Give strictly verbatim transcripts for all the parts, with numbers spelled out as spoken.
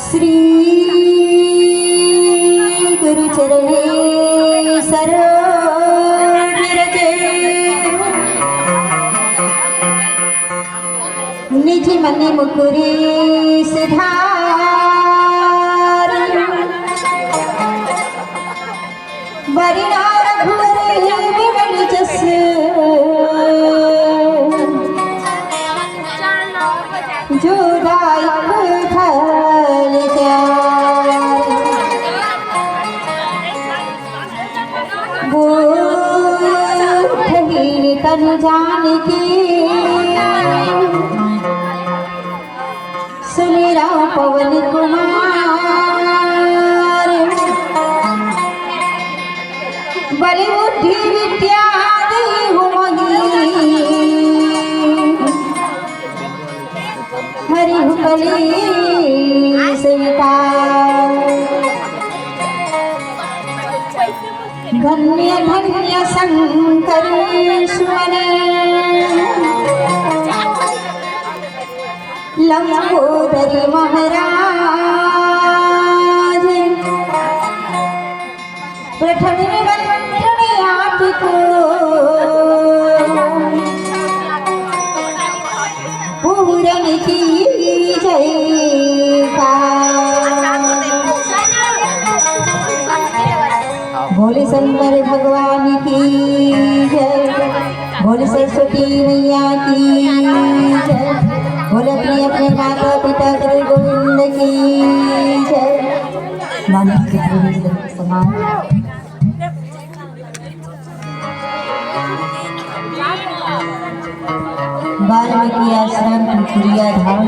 श्री गुरु चरणे सरोज रजे। निज मन मुकुरी सिधार। बरना रघुवर विमल जस। जो दायक फल चारि। बूढ़हीन तन जान की। सुमिरौ पवन कुमार। बल बुद्धि विद्या देहु मोहि। हरिहु कलेस विकार। धन्य धन्य शंकर सुवन। लंबोदर महाराज। प्रथम निमंत्रण आपको। पूरन कीजय। बोले शंकर भगवान की जय। बोले सरस्वती मैया की जय। बोले अपने अपने माता पिता गुरु गोविंद की जय। माननीय समान वाल्मीकि आश्रम, कुकुरिया धाम,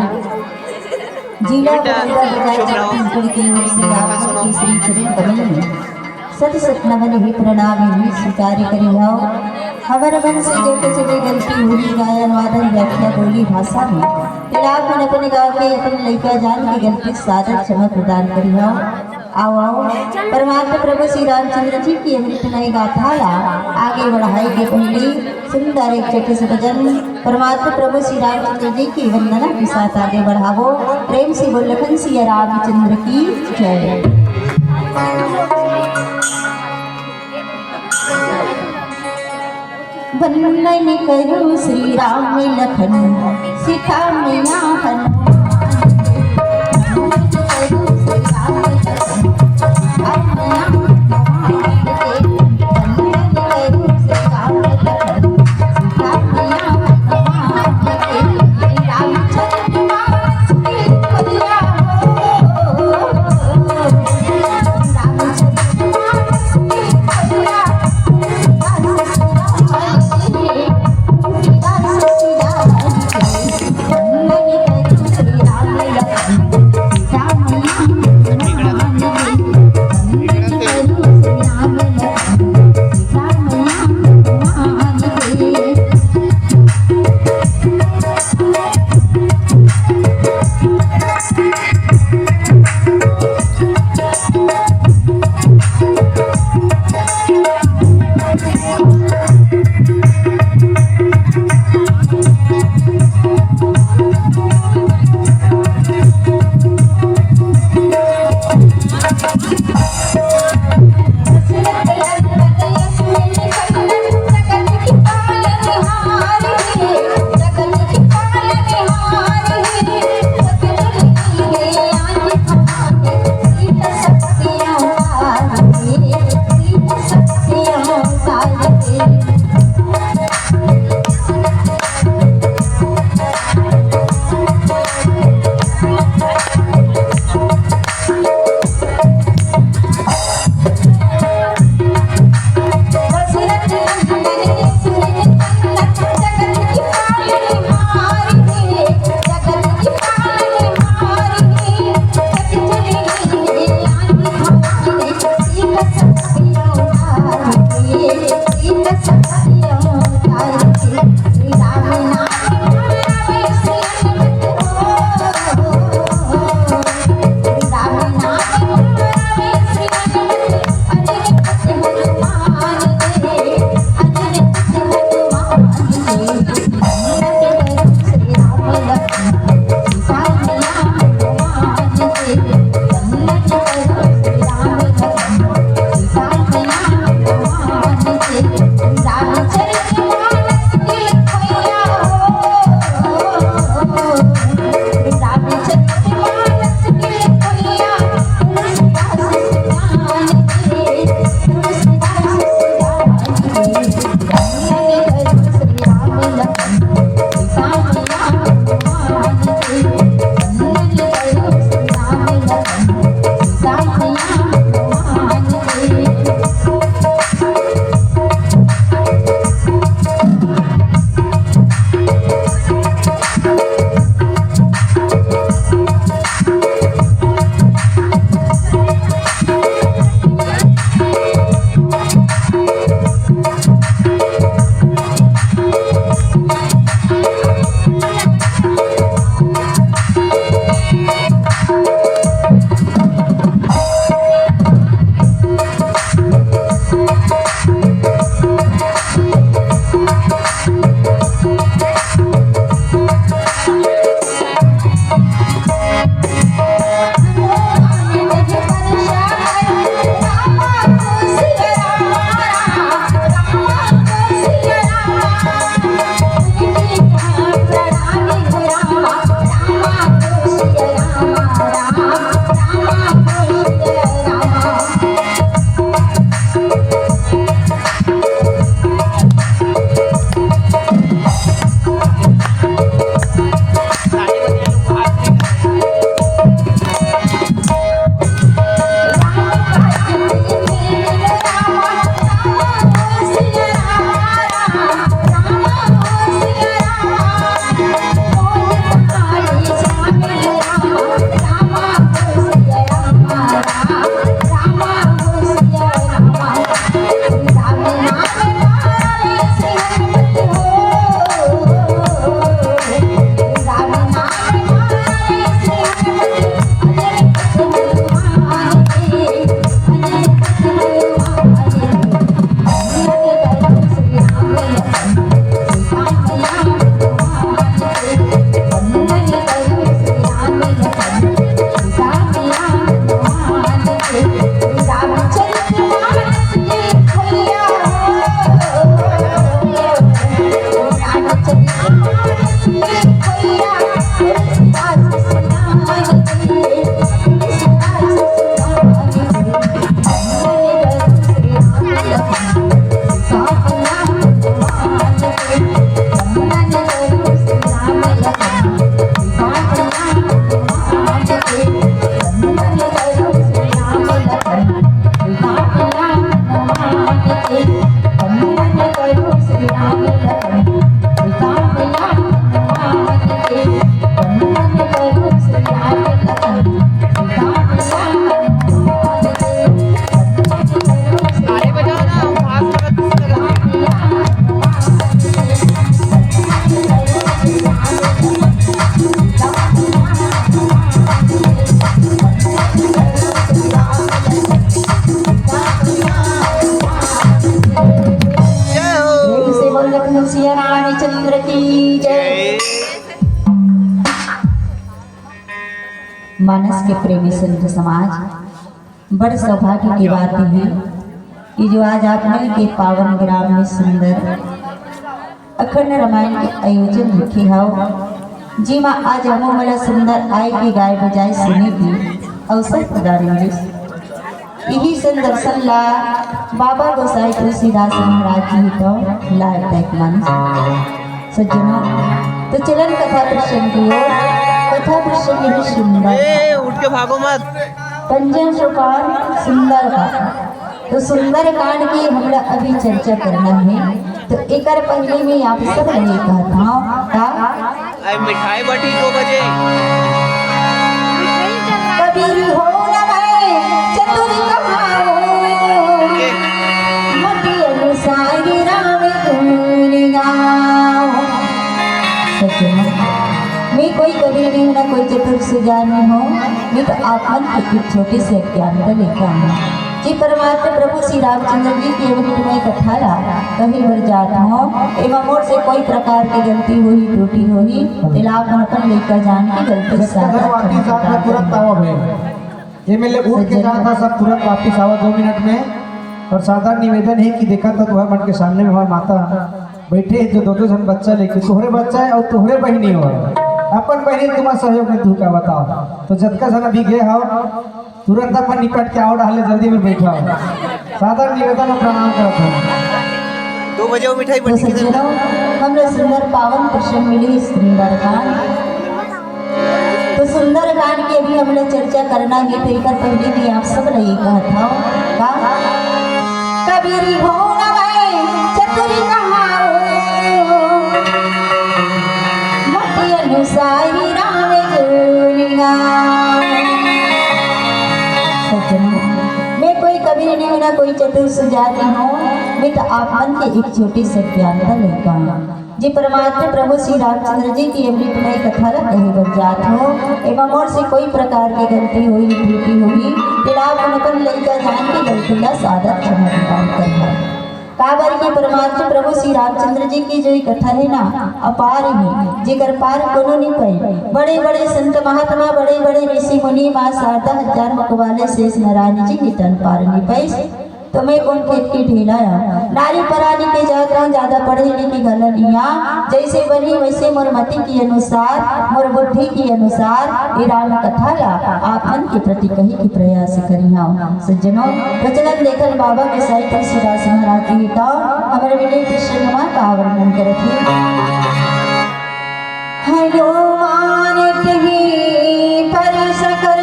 जिला बलिया बाजार, छत्तीसगढ़ की ओर से आप सबके श्री चरण कमल में सत सत नमन ही प्रणाम ही स्वीकार करी हव। हमर मन से जो कुछ भी गलती हुई, गायन, वादन, व्याख्या, बोली, भाषा में, तेला अपन अपन गाँव के अपन लइका जान के गलती सादर क्षमा प्रदान करी हव। आओ, आओ, परमात्मा प्रभु श्री रामचंद्र जी की अमृतमय गाथा ला आगे बढ़ाए के पहले सुंदर एक छोटे से भजन परमात्मा प्रभु श्री रामचंद्र जी की वंदना के साथ आगे बढ़ावो। प्रेम से बोल, लखन सिया रामचंद्र की जय। वंदन करो श्री राम लखन सीता मैया हनुमान। वंदन करो श्री राम लखन सीता मैया हनुमान। वंदन करो श्री राम लखन सीता मैया हनुमान। रामचंद्र मास की कलिया हो। रामचंद्र मास की कलिया। मानस के प्रेमी संत समाज, बड़ सौभाग्य के बात हे कि जो आज आप मन के पावन ग्राम में सुंदर अखंड रामायण के आयोजन रखे हव, जेमा आज हमो मन ला सुंदर आय के गाय बजाय सुने के अवसर प्रदान मिलिस। इही संदर्शन ला बाबा गोसाई तुलसीदास महाराज जी तो लाय तैक मन। सज्जनों, तो चलन कथा प्रसंग की ओर। कथा प्रसंग ही सुंदर। ए, उठ के भागो मत। पंचम सोपान सुंदर का। तो सुंदर कांड की हमला अभी चर्चा करना है। तो एकर पहले में आप सब ये कहत हव का? अरे मिठाई बटी दो बजे। कबीर हो न मैं चतुर कहाऊं, मति अनुसार राम गुण गाऊं। सच में, मैं कोई कबीर नहीं हूँ, ना कोई चतुर सुजान हूँ। मैं तो आप मन के एक छोटे से अज्ञान का लेकर आऊँ। जी परमात्मा प्रभु श्री रामचंद्र जी के अमृतमय कथा ला कहे बर जात हूँ। एमा मोर से कोई प्रकार की गलती होही, त्रुटि होही, तेला आप मन अपन लइका जान के गलती से सादा क्षमा करना। तुरंत आवा भाई। एमएलए उठ के जात हव, सब तुरंत वापिस आवा दो मिनट में। और साधारण निवेदन हे कि देखा तो तुहर मन के सामने में हमार माता बैठे हे, जो दो दो झन बच्चा लेके, तोहरे बच्चा हे और तोहरे बहिनी हो, अपन बहिनी तुम्हार सहयोग में तू का बताओ, तो जतका झन अभी गे हव, तुरंत अपन निपट के आओ, डाले जल्दी में बैठा हो। साधारण निवेदन और प्रणाम करत हव। दो बजे वो मिठाई तो बटी किधर? सज्जनों, हमने सुंदर पावन प्रसंग मिले इस सुंदर का। तो सुंदरकांड के भी हमला चर्चा करना हे, तो एकर पहले भी आप सब ला ये कहत हव का? कबीर हो न मैं चतुर कहाऊं, मति अनुसार राम गुण गाऊं। सज्जनों, मैं कोई कबीर नहीं हूँ, ना कोई चतुर सुजान हूँ, मैं तो आप मन के एक छोटे से ज्ञान का लइका हूँ। जी परमात्मा प्रभु श्री रामचंद्र जी की अमृतमय कथा ला कहे बर जात हूँ। एमा मोर से कोई प्रकार के गलती होही, त्रुटि होही, तेला आप मन अपन लइका जान के गलती ला सादर क्षमा प्रदान करहू। काबर के परमात्मा प्रभु श्री रामचंद्र जी की जो ये कथा हे ना, अपार हे, जेकर पार कोनो नहीं पाई। बड़े बड़े संत महात्मा, बड़े बड़े ऋषि मुनि, माँ शारदा, हजार मुख वाले शेष नारायण जी हे तन पार नहीं पाइस। तो मैं कोन खेत के ढेला आंव। नारी परानी के जात रहंव, ज्यादा पढ़े लिखे घला नइ आंव। जइसे बनही वइसे मोर मति के अनुसार, मोर बुद्धि के अनुसार ये राम कथा ला आप मन के प्रति कहे के प्रयास करिहंव। सज्जनों, प्रचलन देखन बाबा गोसाई तुलसीदास महाराज जी हे त हमर विनय प्रसंग मा का वर्णन करत हे। हनुमान तिहि पर सकल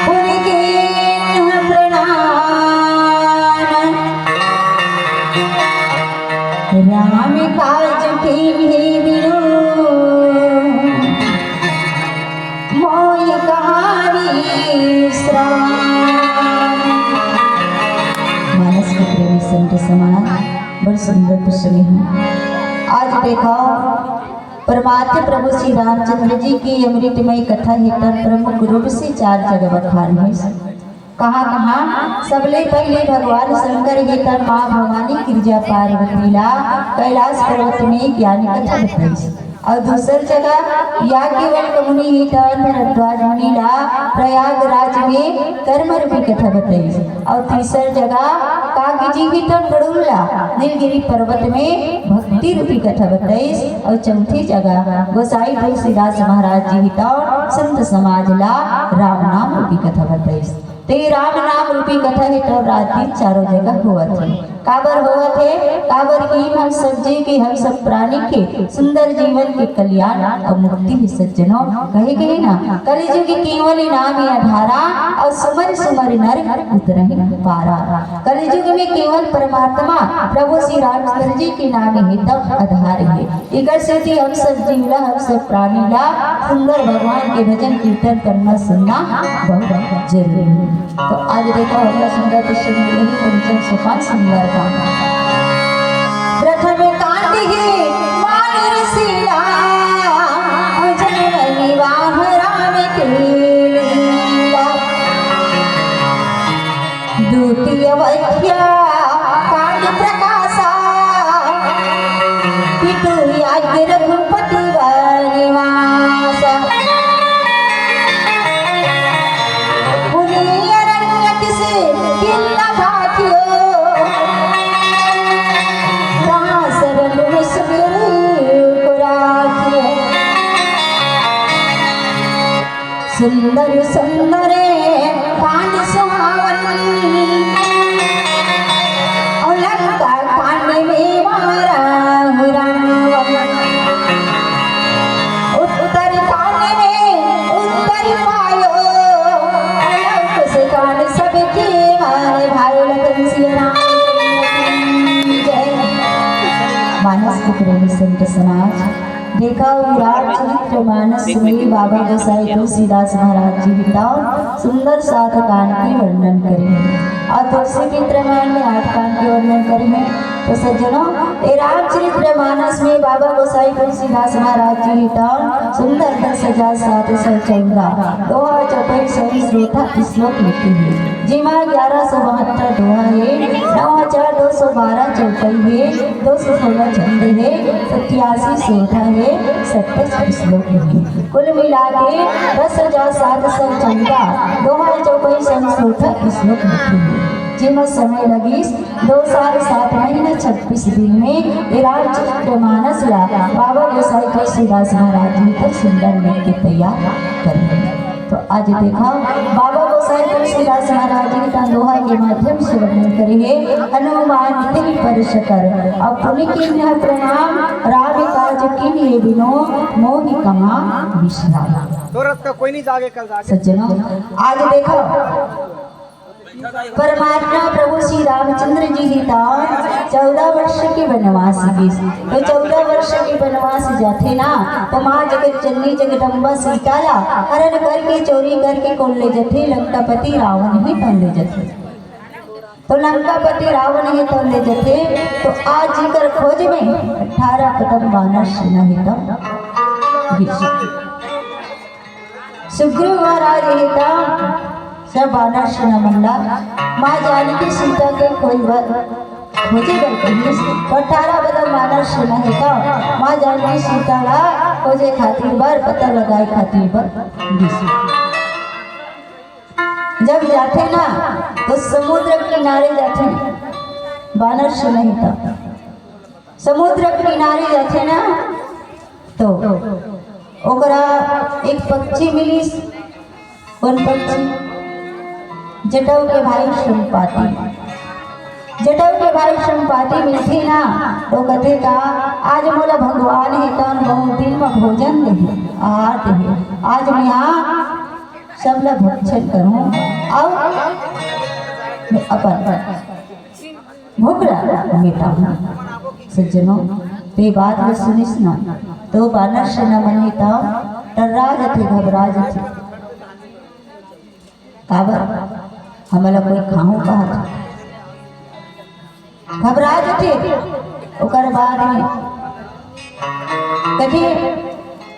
पुनि कीन्ह प्रणाम। राम काज कीन्हे बिनु मोहि कहा विश्राम। मानस के प्रेमी संत समाज, बड़ सुंदर प्रसंग हे। आज देखव, परमात्मा प्रभु श्री रामचंद्र जी की अमृतमय कथा हे, त प्रमुख रूप से चार जगह बखान हे। कहाँ कहाँ? सबले पहिले भगवान शंकर हे, त माँ भवानी गिरजा पार्वती ला कैलाश पर्वत में ज्ञान कथा बताइस। अउ दूसर जगह याज्ञवल्क्य मुनि हे, त भारद्वाज मुनि ला प्रयागराज में कर्म रूपी कथा बताइस। अउ तीसर जगह काग जी हे, त गरुड़ ला नीलगिरी पर्वत में भक्ति रूपी कथा बताइस। अउ चौथी जगह गोसाई तुलसीदास महाराज जी हे, त संत समाज ला राम नाम रूपी कथा बताइस। ते राम नाम रूपी कथा हे त रात दिन चारों जगह होवत हे। काबर होवत हे? काबर कि हम सब जीव के, हम सब प्राणी के सुंदर जीवन के कल्याण अउ मुक्ति हे सज्जनों। कहे गए ना, कलयुग केवल नाम आधारा, अउ सुमर सुमर नर उतरहि पारा। कलयुग में केवल परमात्मा प्रभु श्री रामचंद्र जी के नाम हे तब आधार हे। एकर सेती हम सब जीव ला, हम सब प्राणी ला सुंदर भगवान के भजन कीर्तन करना सुनना बहुत जरूरी हे। तो आज देखव, हमला सुंदर प्रसंग मिले हे पंचम सोपान सुंदर का। प्रथम कांड हे माँ ऋषि ला, जनम विवाह राम के लीला। द्वितीय अवध्या कांड प्रकाशा, कि तू ही आके रघुपति वर निवास। मुनि अरण्य किसे किल्ला भाखियो, जहाँ शरण में सुग्रीव को राखियो। सुंदर सुंदर कांड सुहावन, और लंका कांड में मारा रावण। उत्तर कांड में उत्तर पायो, और लंकुश कांड सबके मारे भायो। लखन सिया राम की जय। मानस के प्रेमी संत समाज, देखा, विराट चरित्र मानस में बाबा गोसाई तुलसीदास महाराज जी ही तो सुंदर सात कांड के वर्णन करे हैं और तुलसी के रामायण में आठ कांड के वर्णन करे हैं। तो सज्जनों, ये रामचरित्र मानस में बाबा गोसाई तुलसीदास महाराज जी ही तो सुंदर दस हजार सात सौ चौदह दोहा चौपाई सौ श्लोक लिखे हैं, जेमा ग्यारह सौ बहत्तर दोहा है, नौ हजार दो सौ बारह चौपाई है, दो सौ सोलह छंद है, सत्यासी सोरठा है, सत्ताईस श्लोक है। कुल मिला के दस हजार सात सौ चौदह दोहा चौपाई सौ सोरठा श्लोक लिखे हैं, जेमा समय लगिस दो साल सात महीना छब्बीस दिन में ये रामचरित मानस ला बाबा गोसाई तुलसीदास महाराज जी तो सुंदर लिख के तैयार करे। तो आज देखा, बाबा गोसाई तुलसीदास महाराज जी का दोहा के माध्यम से वर्णन करे हैं, हनुमान तिन परस कर, अब पुनि कीन्ह प्रणाम, राम काज कीन्हे बिनु, मोहि कहाँ विश्राम। तो रात का कोई नहीं जागे, कल जागे। सज्जनों, आज देखा, परमात्मा प्रभु श्री रामचंद्र जी ही तो चौदह वर्ष के वनवास गिस। तो चौदह वर्ष के वनवास जाथे ना, तो माँ जगत जननी जगदम्बा सीता ला हरण करके, चोरी करके कोन ले जथे? लंकापति रावण ही तोन ले जथे। तो लंकापति रावण ही तोन ले जथे। तो आज जेकर खोज में अठारह कदम बानर सेना ही तो गिस। सुग्रीव महाराज हे त सब बानर सेना मन ला माँ जानकी सीता के खोज बर, खोजे बर कहिस। तो अठारह कदम बानर सेना हे त माँ जानकी सीता ला खोजे खातिर बर, पता लगाए खातिर बर गिस। जब जाथे ना, तो समुद्र किनारे जाथे बानर सेना हे त। समुद्र किनारे जाथे ना, तो ओकरा एक पक्षी मिलिस। कोन पक्षी? जटऊ के भाई संपाति। जटऊ के भाई संपाति मिलथे ना, तो कथे का, "आज मोला भगवान हे तन बहुत दिन में भोजन देहे, आहार देहे। आज मैं यहाँ सब ला भक्षण करूँ, अउ मैं अपन भूख ला मिटाहूँ।" सज्जनों, ते बात ल सुनिस ना, तो बानर सेना मन ही त टर्रा जथे, घबरा जथे। काबर? हमला कोई खाहूँ कहत हे। घबरा जथे। ओकर बाद में कथे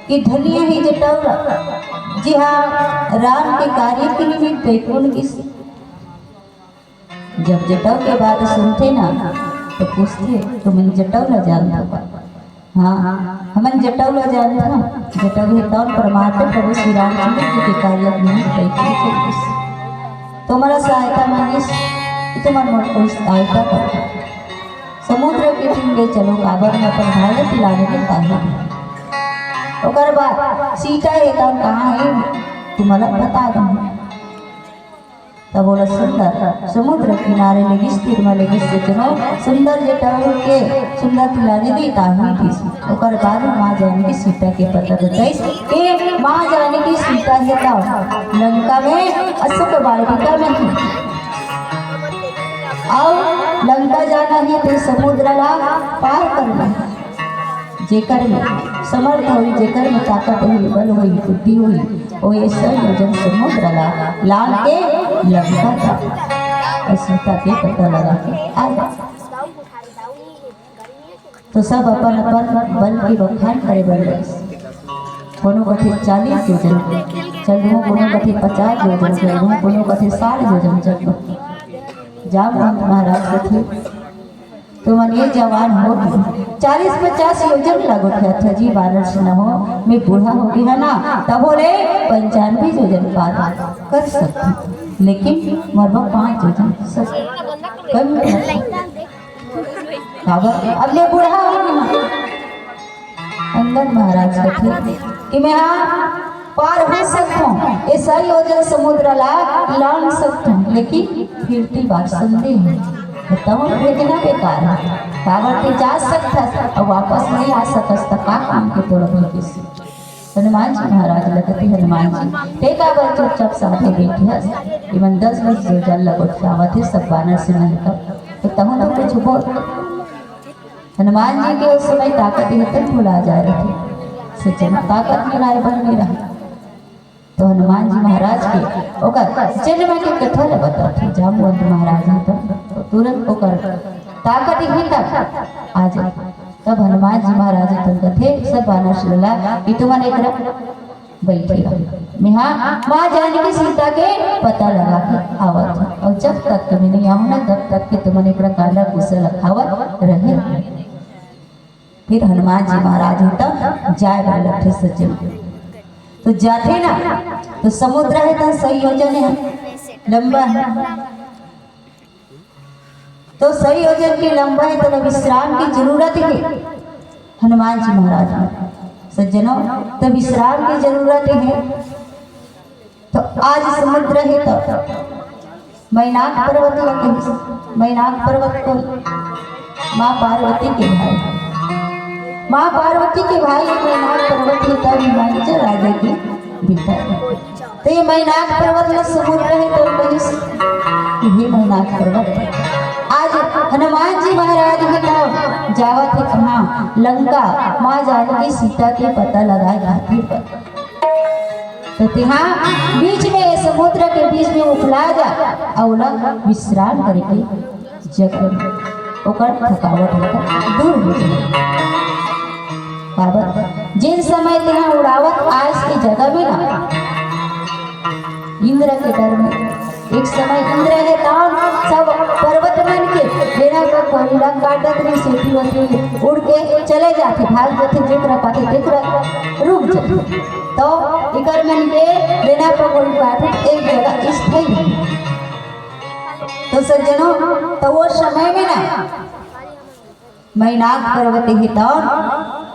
कि धन्य हे जटऊ ला, जिहाँ राम के कार्य के निमित्त बैकुंठ गिस। जब जटऊ के बात सुनथे ना, तो पूछथे, "तुमन जटऊ ला जानथव का?" "हाँ, हमन जटऊ ला जानथन।" जटऊ हे तौन परमात्मा प्रभु श्री रामचंद्र जी के कार्य निमित्त बैकुंठ चल दिस। तो मोला सहायता मांगिस कि तुमन मोर कोई सहायता कर। समुद्र के तीर ले चलो, काबर में अपन भाई ला पिलाने के काहे। ओकर बाद सीता हे तौन कहाँ हे, तुमला बता दूँ। तब ओला सुंदर समुद्र किनारे लेगिस, तीर म लेगिस, जेतनो सुंदर जटऊ के सुंदर तिलारी दे ताही दिस। ओकर बाद माँ जानकी सीता के पता बताइस कि माँ जानकी सीता हे त लंका में अशोक वाटिका में हे। अउ लंका जाना हे त समुद्र ला पार करना हे। जेकर में समर्थ होही, जेकर में ताकत होही, बल होही, बुद्धि होही, ओ ये सौ योजन समुद्र ला लांघ के लंका जाही। अउ सीता के पता लगा के आ जाही। तो सब अपन अपन बल के बखान करे बर लगिस। कोनो कथे चालीस योजन चल दूँ, कोनो कथे पचास योजन चल दूँ, कोनो कथे साठ योजन चल दूँ। जामवंत महाराज कथे, तुमन ये जवान हो के चालीस पचास योजन ला गोठियाथंव जी, बानर सेना हो, मैं बूढ़ा हो गे हंव ना, तभो ले पंचानबे योजन पार कर सकथंव, लेकिन मोर बर पाँच योजन सब कम कर। काबर? अब मैं बूढ़ा हो गे हंव। अंगद महाराज कथे कि मैं हा पार हो सकथंव, ए सौ योजन समुद्र ला लांघ सकथंव, लेकिन फिरती बार संदेह हे। त तहूं भेजना बेकार हे। काबर ते जा सकथस अउ वापस नइ आ सकस, त का काम के तोला भेजिस? हनुमान जी महाराज ल कथे, हनुमान जी, ते काबर चुपचाप साथे बइठे हस? एमन दस दस योजन ल गोठियावत हे, सब बानर सेना हे, त तहूं तो कुछ बोल। हनुमान जी के ओ समय ताकत हे त भुला जाय रहिथे। सज्जन, ताकत मिलाय बर नइ रहय। त हनुमान जी महाराज के ओकर जन्म के कथा ल बताथे जांबवंत महाराज ह, त तुरंत ओकर ताकत हे त आ जाय। तब हनुमान जी महाराज ह कथे सब बानर सेना ला कि तुमन एकरा बइठे रहो। मैं हा माँ जानकी सीता के पता लगा के आवत हंव। अउ जब तक मैं नइ आहूं ना, तब तक के तुमन एकरा काला कुशल अखावत रहे। फिर हनुमान जी महाराज ह त जाय बर लगथे सज्जन। त जाथे ना, त समुद्र हे त सौ योजन हे, लंबा हे। त सौ योजन के लंबा हे, त विश्राम के जरूरत हे हनुमान जी महाराज ला। सज्जनों, त विश्राम के जरूरत हे। त आज समुद्र हे, त मैनाक पर्वत ला कहिस। मैनाक पर्वत कोन? माँ पार्वती के भाई। माँ पार्वती के भाई मैनाक पर्वत हे, त हिमाचल राज्य के भीतर। त ए मैनाक पर्वत ला समुद्र हे त कहिस, इही मैनाक पर्वत। आज हनुमान जी महाराज हे त जावत हे कहाँ? लंका, माँ जानकी सीता के पता लगाय खातिर। त तिहां बीच में, ए समुद्र के बीच में उफला जा, अउ ओला विश्राम करे के जगह, ओकर थकावट ओकर दूर हो जाय। काबर? जेन समय तिहां उड़ावत आयस के जगह में ना, इंद्र के डर में, एक समय इंद्र हे तहां सब पर्वत मन के बेना क कोरी ला काटत रहिस, सेती ओती उड़ के चले जाथे, भाग जाथे, जेकरा पाथे तेकरा रुक जाथे। त एकर मन के बेना क कोरी काटत एक जगह स्थायी रहे। त सज्जनों, त ओ समय में ना मैनाक पर्वत हे तहां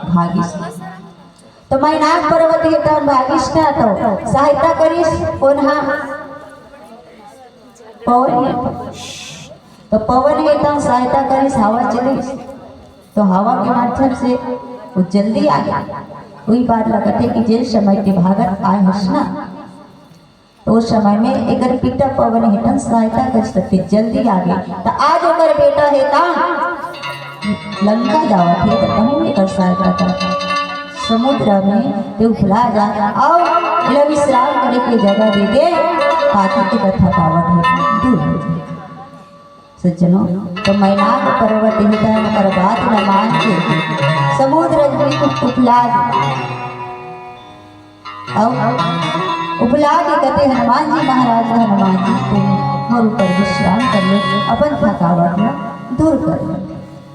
भागिस। त मैनाक पर्वत हे तहां भागिस ना, त सहायता करिस कोन हा? पवन हे। त पवन हे तहां सहायता करिस, हवा चलिस। त हवा के माध्यम से ओ जल्दी आगे। ओही बात ला कथे कि जेन समय ते भागत आय हस ना, त ओ समय में एकर पिता पवन हे तहां सहायता कर सकथे, जल्दी आगे। त आज ओकर बेटा हे तहां लंका जावत हे, त तहूं एकर सहायता कर। समुद्र में ते उफला जा, अउ एला विश्राम करे के जगह दे दे, ताकि एकर थकावट हे दूर हो जाय। सज्जनों, त मैनाक पर्वत हे तहां ओकर बात ल मान के समुद्र भी उफला गे। अउ उफला के कथे हनुमान जी महाराज ल, हनुमान जी, तुम मोर ऊपर विश्राम कर लो, अपन थकावट ल दूर कर लो।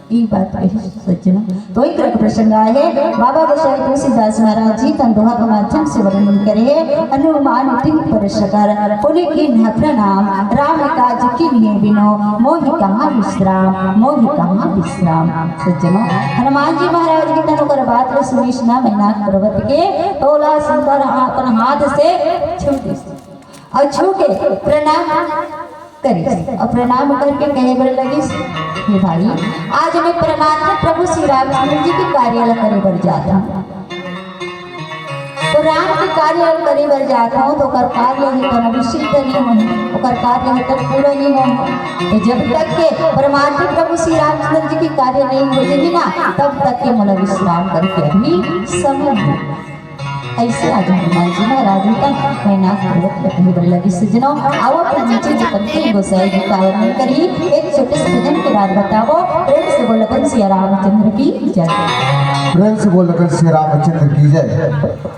ई बात कही सज्जनों। त एक प्रसंग आय हे, बाबा गोसाई तुलसीदास महाराज जी तहां दोहा के माध्यम से वर्णन करे हे, हनुमान तिनकर सकल, पुनि कीन्ह प्रणाम, राम काज कीन्हे बिनु, मोहि कहां विश्राम, मोहि कहां विश्राम। सज्जनों, हनुमान जी महाराज के तहां ओकर बात ल सुनिस ना मैनाक पर्वत के, त ओला सुंदर अपन हाथ से छू दिस। अउ छू के प्रणाम करिस। अउ प्रणाम करके कहे बर लगिस, हे भाई, आज मैं परमात्मा प्रभु श्री रामचंद्र जी के कार्य ल करे बर जात हंव। त राम के कार्य ल करे बर जात हंव, त ओकर कार्य हे त अभी सिद्ध नइ होय, ओकर कार्य हे त पूरा नइ होय। त जब तक के परमात्मा प्रभु श्री रामचंद्र जी के कार्य नइ हो जाही ना, तब तक के मोला विश्राम करे के अभी समय हे। अइसे आज हनुमान जी महाराज ह मैनाक पर्वत ल कहे बर लगिस। सज्जनों, आवव त नीचे के पंक्ति गोसाई जी का वर्णन करही। एक छोटे से भजन के बाद बतावव। प्रेम से बोल लगन सिया रामचंद्र की जय। प्रेम से बोल लगन सिया रामचंद्र की जय।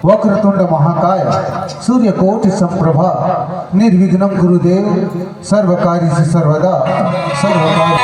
वक्रतुंड महाकाय सूर्यकोटि समप्रभा निर्विघ्नं कुरु देव सर्वकार्येषु सर्वदा सर्वकार्य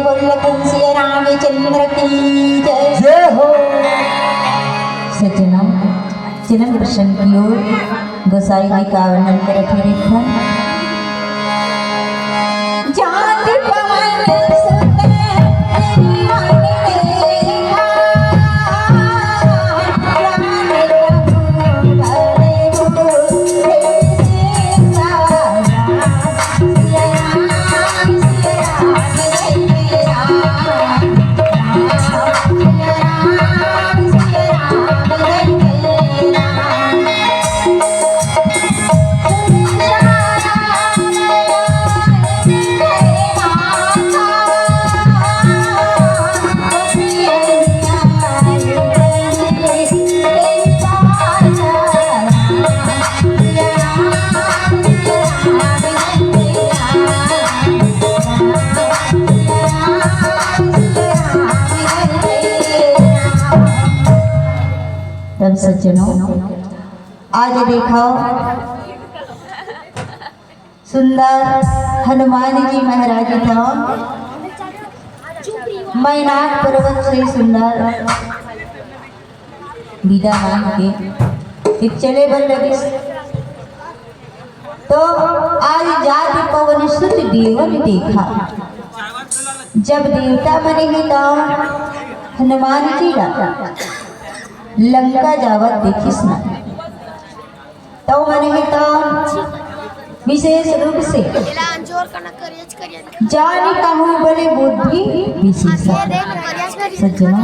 बोल लखन सिया रामचंद्र की जय। जय हो। सज्जनों, जन्म प्रसंग की ओर गोसाई जी का वर्णन करत हे, देखो। जाति पवन सुत हनुमान देखा, राम प्रभु बल बुद्धि सिया राम। तब सज्जनों, आज देखो सुंदर हनुमान जी महाराज तो मैनाक पर्वत से सुंदर विदा मांग के फिर चले बर लगिस। तो आज जाति पवन सुत देवन देखा, जब देवता मन हे तो हनुमान जी ला लंका जावत देखिस ना, तो मन हे तो विशेष रूप से जानि कहूँ बल बुद्धि विशेषा। सज्जनों,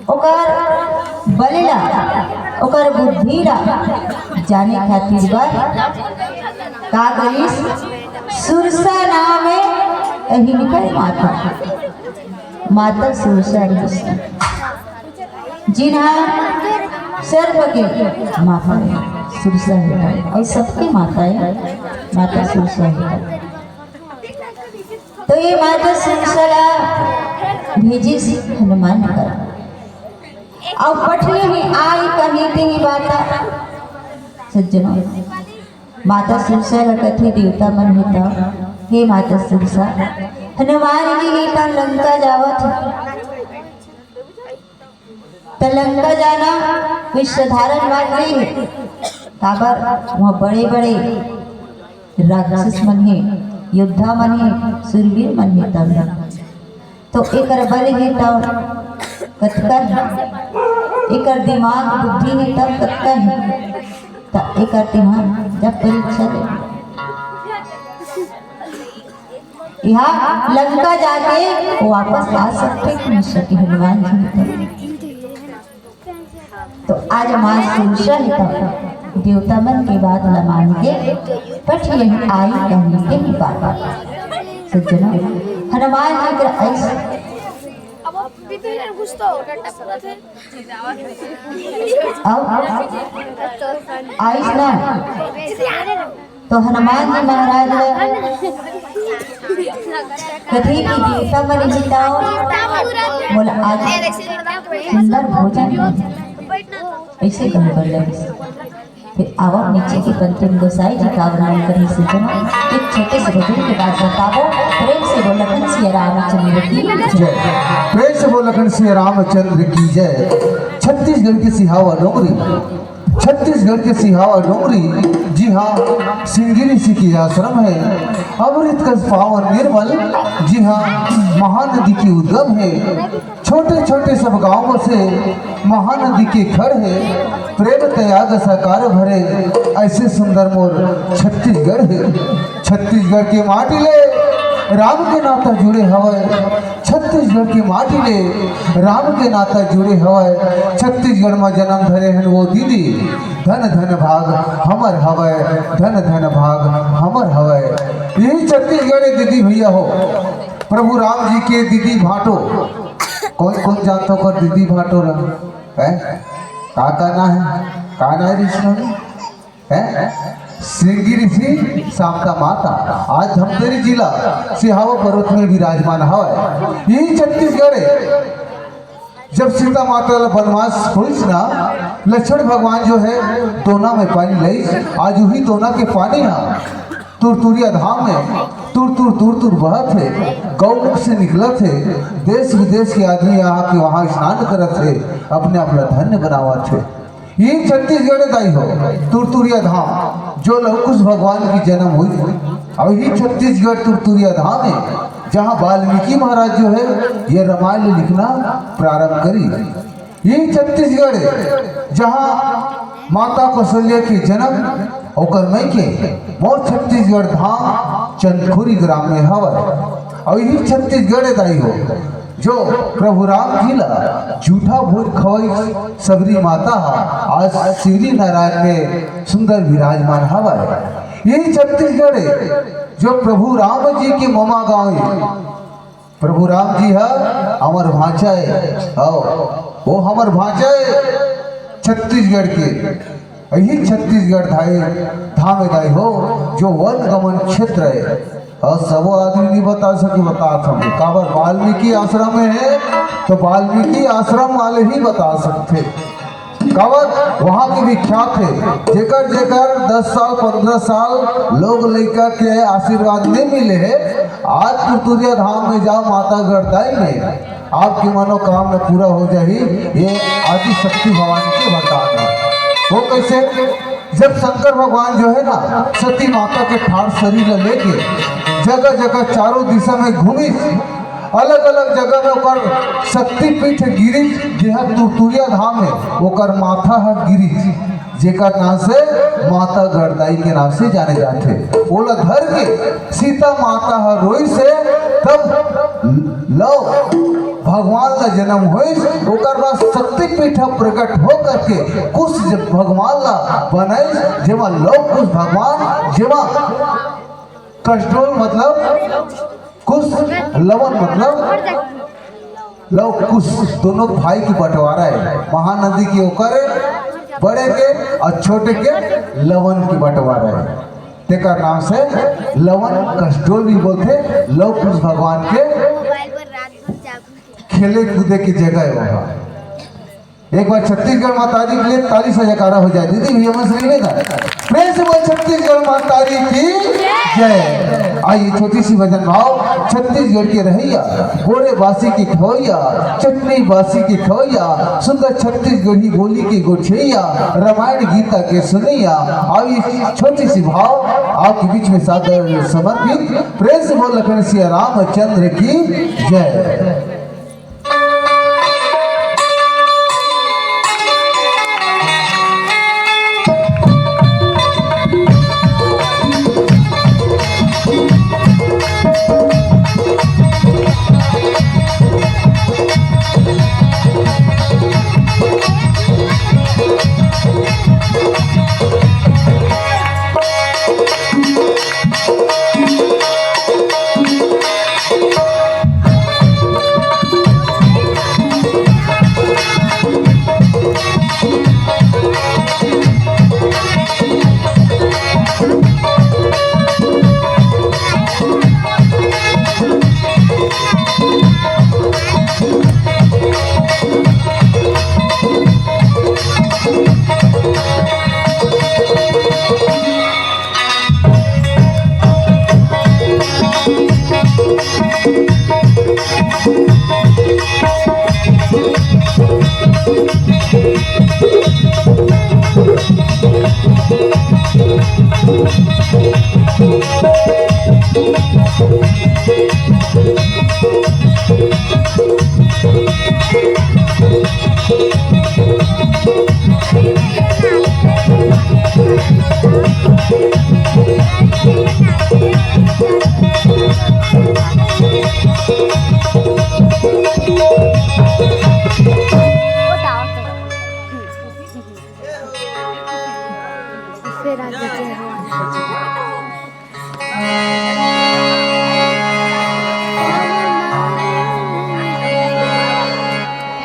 ओकर बल ला, ओकर बुद्धि ला जाने खातिर बर का करिस? सुरसा नाम हे हिनकर माता, माता सुरसा रिहिस, जिनहा सर्व के माता हे, सुरसा हे अउ सबके माता हे, माता सुरसा हे। तो ये माता सुरसा ला भेजिस हनुमान करा, अउ पठिए हे आई कहि तेहि बाता। सज्जनों, माता सुरसा ल कथे देवता मन हे त, हे माता सुरसा, हनुमान जी हे त लंका जावत हे। त लंका जाना कोई साधारण बात नहीं हे। काबर वहाँ बड़े-बड़े राक्षस मन हे, योद्धा मन हे, सुरवीर मन हे तब। तो एकर बल हे त कतका हे, एकर दिमाग बुद्धि हे त कतका हे, त एकर तिहां जब परीक्षा ले। यहाँ लंका जाके वापस आ सकथे कि नहीं सकथे हनुमान जी हे त। तो आज माँ सुरसा हे त देवता मन के बात ल मान के पठिए हे आई कहि तेहि बाता। सज्जनों, हनुमान जी के ऐस अब अब भी तो यार कुछ तो डंडा पूरा थे। अब आइस ना, तो हनुमान जी महाराज ल कथे कि देवता मन हे त मोला आज सुंदर भोजन दे। ऐसे कहे बर लगिस। फिर आवा नीचे के पंक्ति में गोसाई जी का वर्णन करे से जमा एक छोटे से भजन के बाद बताबो। प्रेम से बोल लखन सिया रामचंद्र की जय। प्रेम से बोल लखन सिया रामचंद्र की जय। छत्तीसगढ़ के सिहावा डोंगरी, छत्तीसगढ़ के सिहावा डोंगरी, जिहाँ सिंगी ऋषि के आश्रम हे। अमृत कस पावन निर्मल, जिहाँ महानदी के उद्गम हे। छोटे छोटे सब गाँव से महानदी के खड़ हे। प्रेम त्याग साकार भरे, ऐसे सुंदर मोर छत्तीसगढ़ हे। छत्तीसगढ़ के माटी ले राम के नाता जुड़े हवय। छत्तीसगढ़ के माटी ले राम के नाता जुड़े हवय। छत्तीसगढ़ म जन्म धरे हन वो दीदी, धन धन भाग हमर हवय, धन धन भाग हमर हवय। यही छत्तीसगढ़ हे दीदी भैया हो, प्रभु राम जी के दीदी भांटो। कौन कौन जानता ओकर दीदी भांटो ला? हैं? का का ना हे? का ना हे विष्णु? हैं? सिंगी ऋषि शांता माता, आज धमतरी जिला सिहावा पर्वत में विराजमान हवय। यही छत्तीसगढ़ हे। जब सीता माता ला बनवास होइस ना, लक्ष्मण भगवान जो हे दोना में पानी लइस, आज उही दोना के पानी हा तुरतुरिया धाम में, तुर दूर दूर दूर बहत हे, गौमुख से निकलत हे। देश विदेश के आदमी आके वहाँ स्नान करत हे, अपने आप ला धन्य बनावत हे। ये छत्तीसगढ़ दाई हो, तुरतुरिया धाम, जो लवकुश भगवान की जन्म हुई, और ये छत्तीसगढ़ तुरतुरिया धाम है, जहाँ वाल्मीकि महाराज जो है, ये रामायण लिखना प्रारंभ करी। ये छत्तीसगढ़ है, जहाँ माता कौशल्या के जन्म, ओकर मइके मोर छत्तीसगढ़ धाम चंदखुरी ग्राम में हवय। और यही छत्तीसगढ़ दाई हो, जो प्रभु राम जी ला जूठा भोज खवाई सबरी माता हा, आज शिवरी नारायण में सुंदर विराजमान हवय। यही छत्तीसगढ़ है, जो प्रभु राम जी के ममा गाँव है। प्रभु राम जी हा हमर भांचा है, आओ, वो हमर भांचा है छत्तीसगढ़ के। यही छत्तीसगढ़ धाई, धाम है दाई हो, जो वन गमन क्षेत्र है। और सबो आदमी नहीं बता सके, बता सके। काबर वाल्मीकि आश्रम में है, तो वाल्मीकि आश्रम वाले ही बता सकते। काबर वहाँ के विख्यात है, जेकर जेकर दस साल, पन्द्रह साल लोग लइका के आशीर्वाद नहीं मिले है, आज तुरतुरिया धाम में जाओ, माता गढ़दाई में, आपकी मनोकामना पूरा हो जाही। ये आदि शक्ति भवानी के वरदान है। वो कैसे? जब शंकर भगवान जो है ना, सती माता के ठाढ़ शरीर ला लेके जगह जगह चारों दिशा में घूमिस, अलग अलग जगह में ओकर शक्तिपीठ गिरिस, जेहा तुरतुरिया धाम है, ओकर माथा ह गिरिस, जेकर नाम से माता गढ़दाई के नाम से जाने जाथे। ओला धर के सीता माता ह रोइस हे, तब लव भगवान ला जन्म होइस, ओकर बाद शक्तिपीठ ह प्रकट हो करके कुश जब भगवान ला बनाइस, जेमा लव कुश भगवान, जेमा कस्टोल मतलब कुश, लवन मतलब लव कुश, दोनों भाई की बंटवारा है। महानदी की ओकर बड़े के और छोटे के लवन की बंटवारा है। तेकर नाम से लवन कस्टोल भी बोलथे। लव कुश भगवान के खेले कूदे के जगह है वहाँ। एक बार छत्तीसगढ़ माता दी के लिए ताली से जयकारा हो जाए। दीदी भैया मन से निवेदन, प्रेम से बोल छत्तीसगढ़ माता दी की जय। आइए छोटी सी भजन भाव। छत्तीसगढ़ के रहैया, गोड़े बासी के खवैया, चटनी बासी के खवैया, सुंदर छत्तीसगढ़ी बोली के गोठिया, रामायण गीता के सुनैया। आइए छोटी सी भाव आपके बीच में सादर समर्पित। प्रेम से बोल लखन सिया रामचंद्र की जय।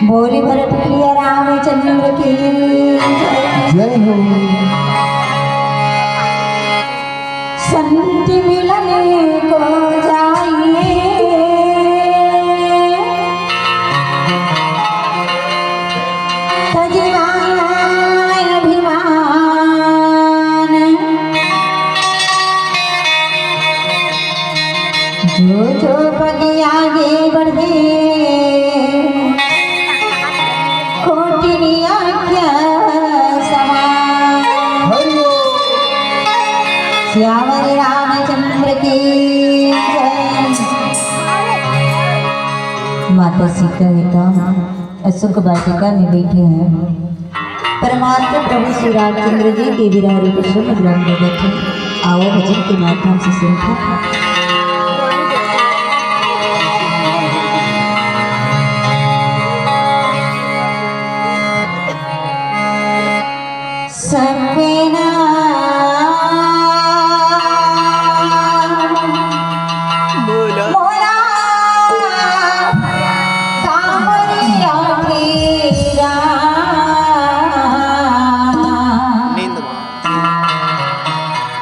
बोली भरत प्रिय रामचंद्र की जय। जय हो। संत मिलन को जाइए, तजि माया अभिमान। बसिका हे त अशोक वाटिका में बैठे हैं। परमात्मा प्रभु श्री रामचंद्र जी के विरह रूप श्रम ग्रहण करत हैं। आओ भजन के माध्यम से सुनते हैं। सपना मोला कांवरिया फेरा। नींद मा।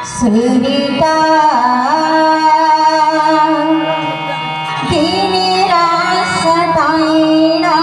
सुरता दिन रात सताइना।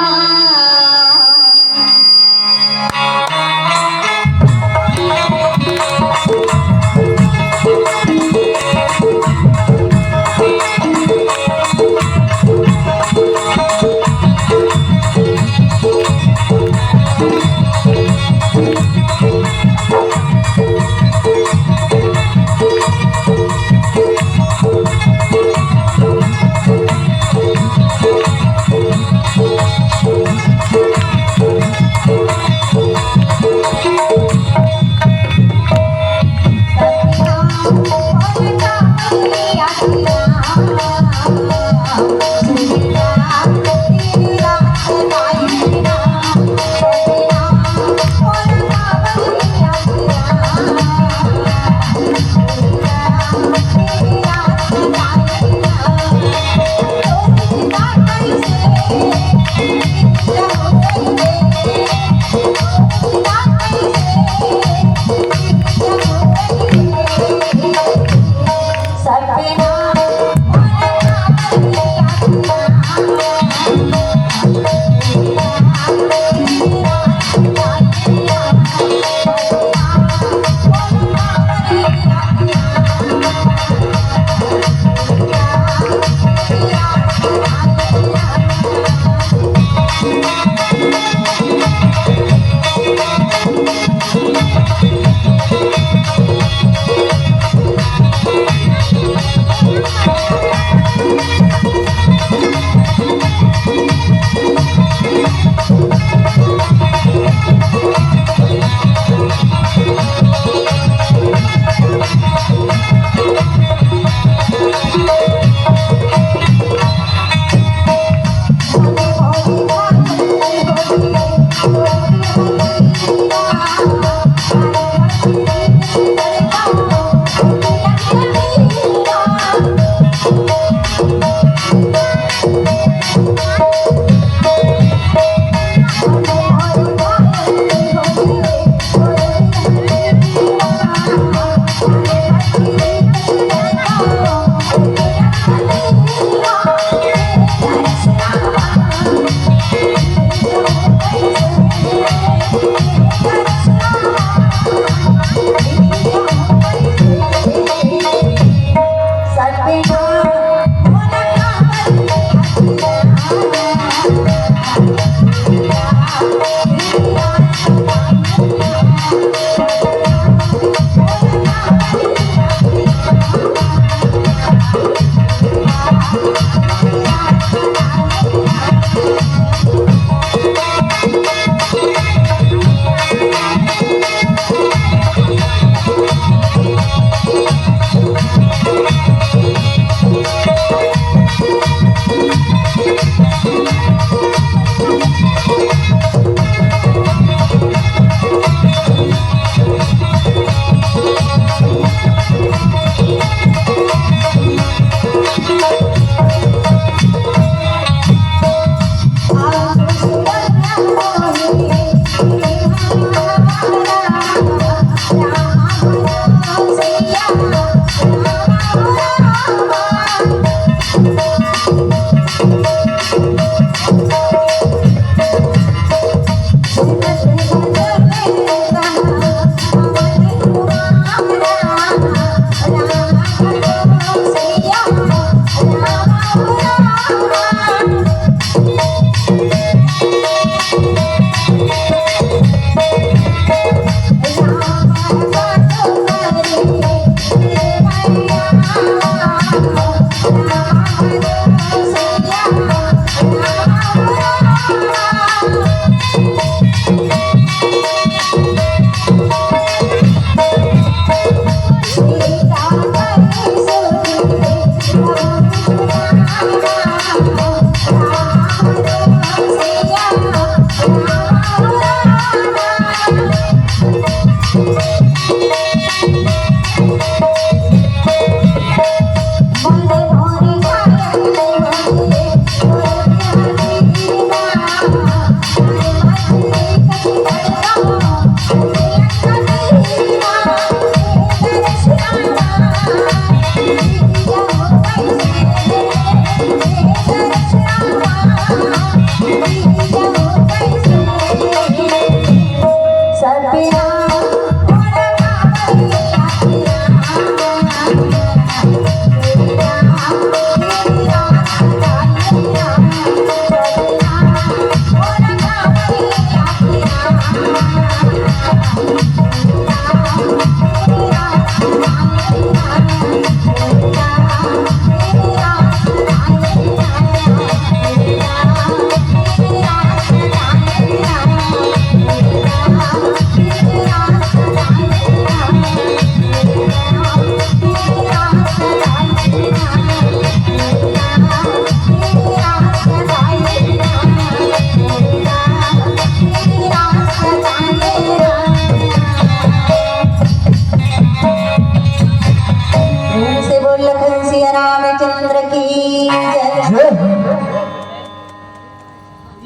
प्रेम से बोल लखन सिया रामचंद्र की जय। जय।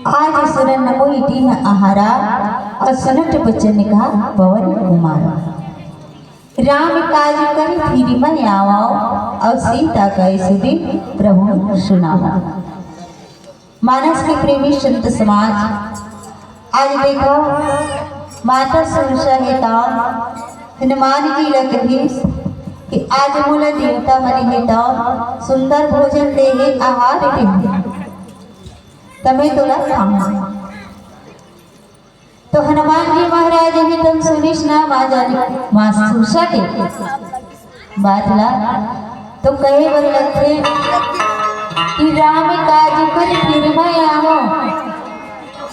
आज सुरन मोहि दीन्ह आहारा, अउ सुनत बचन कहा पवन कुमार। राम काज करि फिरि मइ आवव, अउ सीता कहि सुधि प्रभु सुनावव। मानस के प्रेमी संत समाज, आज देखव, माता सुरसा हे त हनुमान जी ल कहिस कि आज मोला देवता मन हे त सुंदर भोजन दे हे, आहार दे हे, त मैं तोला खाहूं। तो हनुमान जी महाराज हे तन सुनिस ना माँ जानी, माँ सुरसा के बात ला, तो कहे बर लगथे कि राम काज करि फिरि मइ आवव,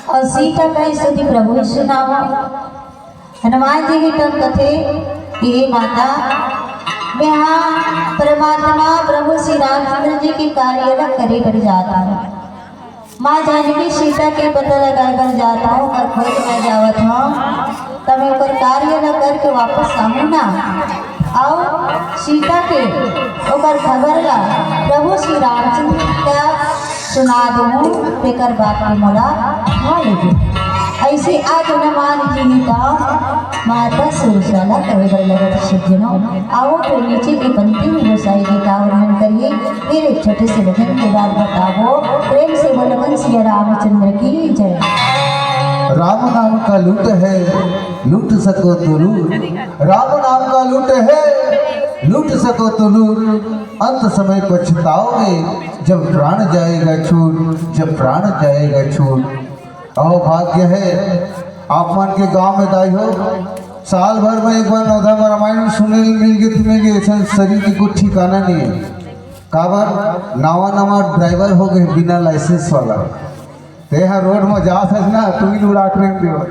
अउ सीता कहि सुधि प्रभु सुनावव। हनुमान जी हे तन कथे कि हे माता, मैं हा परमात्मा प्रभु श्री रामचंद्र जी के कार्य ला करे बर जात हूँ। माँ जानकी सीता के पता लगाए बर जात हूँ, अउ खोज में जावत हूँ, त मैं ओकर कार्य ल करके वापस आहूँ ना। अउ सीता के, ओकर खबर ला प्रभु श्री रामचंद्र का सुना दूँ, तेकर बाद के मोला खा लेबे। अइसे आज हनुमान जी हे त माता सुरसा ला कहे बर लगत हे सज्जनों। आवव तो नीचे के पंक्ति में गोसाई जी का वर्णन करिए। फिर एक छोटे से भजन के बाद बताबो। प्रेम से बोलो बोल सिया रामचंद्र की जय। राम नाम का लूट है, लूट सको तो लूट। राम नाम का लूट है, लूट सको तो लूट। अंत समय पछताओगे, जब प्राण जाएगा छूट, जब प्राण जाएगा छूट। अहो भाग्य हे आप मन के गांव में दाई हो, साल भर में एक बार नवधा में रामायण सुने ल मिल गे तुम्हें, कि अइसन शरीर के कुछ ठिकाना नहीं है। काबर? नवा नवा ड्राइवर हो गए बिना लाइसेंस वाला, ते हा रोड में जा सक ना, तू ही उड़ा के नहीं देवा।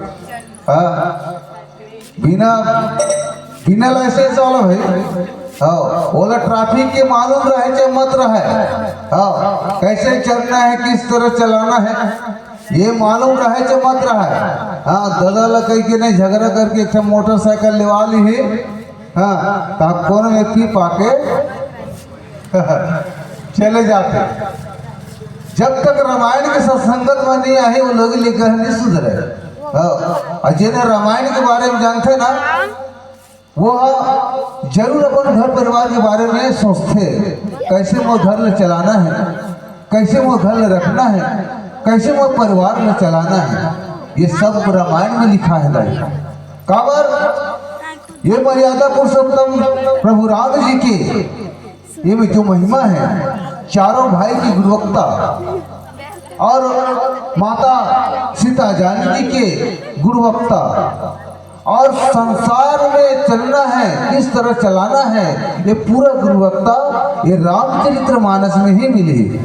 हाँ। बिना, बिना लाइसेंस वाला भाई, हाँ, ओला ट्रैफिक के मालूम रहे चाहे मत रहे, हाँ, कैसे चलना है, किस तरह चलाना है, ये मालूम रहे चाहे मत रहे। हाँ, दादा ला कहि के नहीं, झगड़ा करके एक ठो मोटरसाइकिल लेवा ली है। हाँ, तो कोनो व्यक्ति पाके चले जाते। जब तक रामायण के सत्संगत में नहीं आए, वो लोग लेकर नहीं सुधरे। हाँ, अउ जेन रामायण के बारे में जानथे ना, वो जरूर अपन घर परिवार के बारे में सोचथे, कैसे मोर घर ल चलाना है, कैसे मोर घर ल रखना है, कैसे मोर परिवार ल चलाना है। ये सब रामायण में लिखा है दाई। काबर? ये मर्यादा पुरुषोत्तम प्रभु राम जी के ये में जो महिमा है, चारों भाई की गुणवत्ता और माता सीता जानकी के गुणवत्ता और संसार में चलना है, किस तरह चलाना है, ये पूरा गुणवत्ता ये रामचरित्र मानस में ही मिली।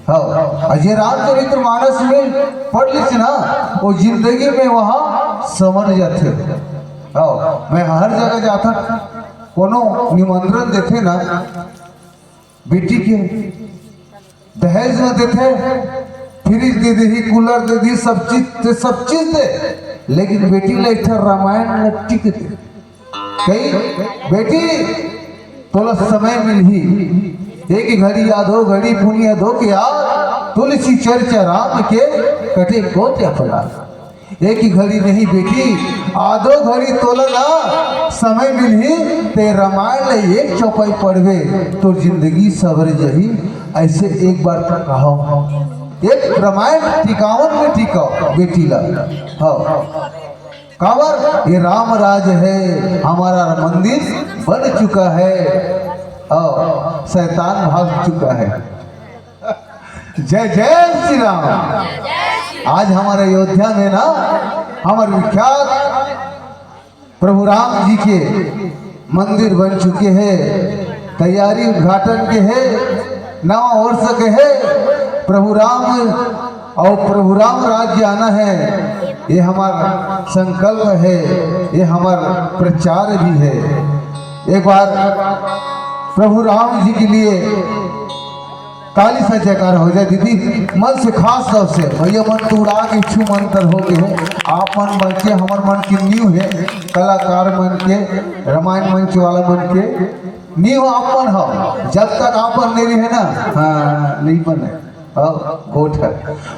हाँ, अउ ये रामचरित्र मानस में पढ़ लीस ना, वो जिंदगी में वहाँ समझ जाते। हाँ, मैं हर जगह जाता, कोनो निमंत्रण देथे ना, बेटी के दहेज में देथे, फ्रिज दे देही, कूलर दे देही, सब चीज दे, सब चीज दे, लेकिन बेटी ला एक ठो रामायण ला टिक दे। कही, "बेटी, तोला समय मिलही, एक घड़ी या दो घड़ी पुनिया धो के आ, तुलसी चर्चा राम के कटे कोट अपराध।" एक ही घड़ी नहीं बेटी, आधो घड़ी तोला ना समय मिलही, ते रामायण ले एक चौपाई पढ़बे, तो जिंदगी सवर जही। अइसे एक बार तो कहो। एक रामायण टिकावन में टिकाव बेटी ला। हाँ, काबर ये राम राज है, हमारा मंदिर बन चुका है। हाँ, शैतान भाग चुका है। जय जय श्री राम। आज हमारे अयोध्या में ना, हमारे विख्यात प्रभु राम जी के मंदिर बन चुके हैं, तैयारी उद्घाटन के है, नवा वर्ष के है। प्रभु राम और प्रभु राम राज्य आना है, ये हमारा संकल्प है, ये हमारा प्रचार भी है। एक बार प्रभु राम जी के लिए ताली से जयकार हो जाए दीदी, मन से खास तौर से भैया मन तो उड़ा के छू मंतर हो गए हैं। आप मन बन के, हमर मन के नींव है, कलाकार मन के, रामायण मंच वाला मन के नींव आप मन हो। जब तक आप मन नहीं रहे ना, हाँ, नहीं बने। अब गोठ है।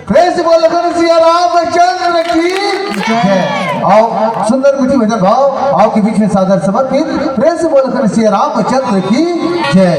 प्रेम से बोल लखन सिया रामचंद्र की जय। आओ सुंदर मीठी भजन भाव आपके बीच में सादर समर्पित। प्रेम से बोल लखन सिया रामचंद्र की जय।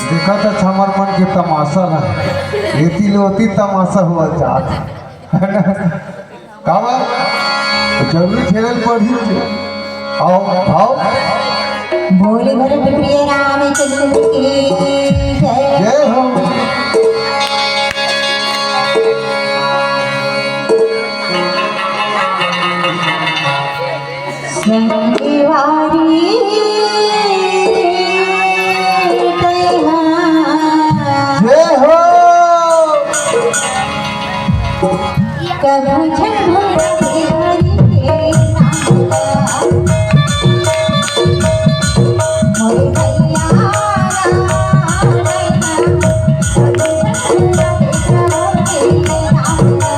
देखा था हमर मन के तमाशा ला, एती ले ओती तमाशा हुआ जात। काबर? जरूरी खेलल पड़ही। आओ, आओ। बोले बोले प्रिय रामचंद्र की जय। जय हो। संगवारी तेहा। जय हो। कभू झन भूलबे हरि के नाम ला। मोर भैया राम, कभू झन भूलबे हरि के नाम ला।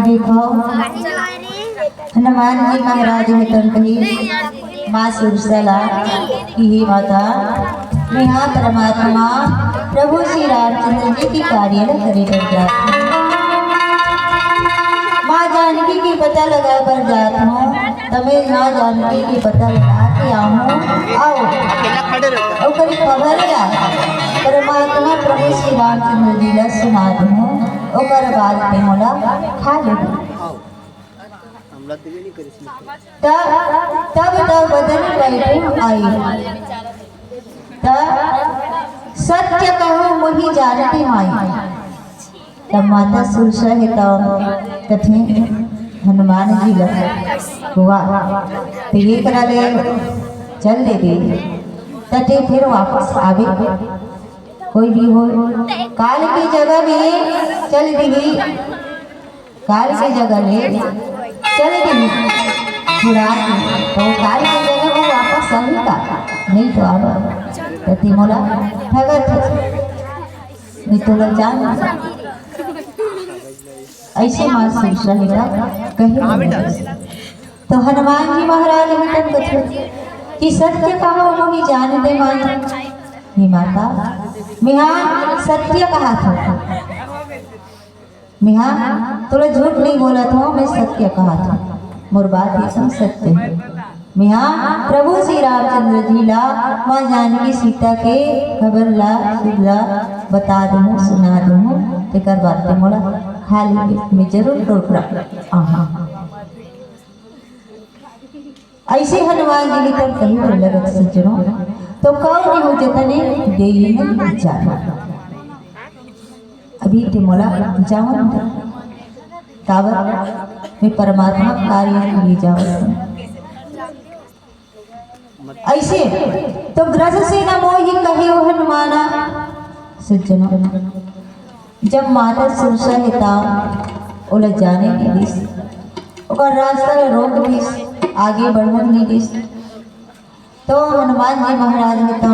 देखो, हनुमान जी महाराज हे तन कही माँ सुरसा ला कि हे माता, मेहा परमात्मा प्रभु श्री रामचंद्र जी के कार्य ल करे बर जात हूँ। माँ जानकी के पता लगा बर जात हूँ, त मैं माँ जानकी के पता लगा के आहूँ। आओ, ओकर खबर ला परमात्मा प्रभु श्री रामचंद्र जी ला सुना दूँ, ओकर बाद ते मोला खा लेबो। तब तब तब बदन बैठे आई, त सत्य कहो मोहि जानती माई। तब माता सुरसा हे त कथे हनुमान जी ला, वाह, त ये करा ले चल दे दे, त ते फिर वापस आवे, कोई भी हो, काल के जगह में चल देही, काल के जगह ले चल देही छुड़ा के, त काल के जगह वो वापस आही का? नहीं तो आवा। त ते मोला ठगत हस, नहीं तो ला जान। ऐसे माँ सुरसा हे त कहे नहीं। त हनुमान जी महाराज हे तन कथे कि सत्य कहो मोहि जानती माई। हे माता, मेहा सत्य कहा था, मेहा तोला झूठ नहीं बोलत हूँ, मैं सत्य कहा था, मोर बात एकदम सत्य हे। मेहा प्रभु श्री रामचंद्र जी ला माँ जानकी सीता के खबर ला, सुध ला बता दूँ, सुना दूँ, तेकर बाद ते मोला खा लेबे, मैं जरूर तोर करा आहा। ऐसे हनुमान जी के तन कही बर लगत सज्जनों, त कौन हो जतने देई न जाना। अभी ते मोला जावन दे, काबर मैं परमात्मा कार्य के लिए जावत हूँ। ऐसे त ग्रस से न मोहि कहे हनुमाना। सज्जनों, जब माता सुरसा हे त ओला जाने नहीं दिस, ओकर रास्ता ला रोक दिस, आगे बढ़न नहीं दिस। त हनुमान जी महाराज हे त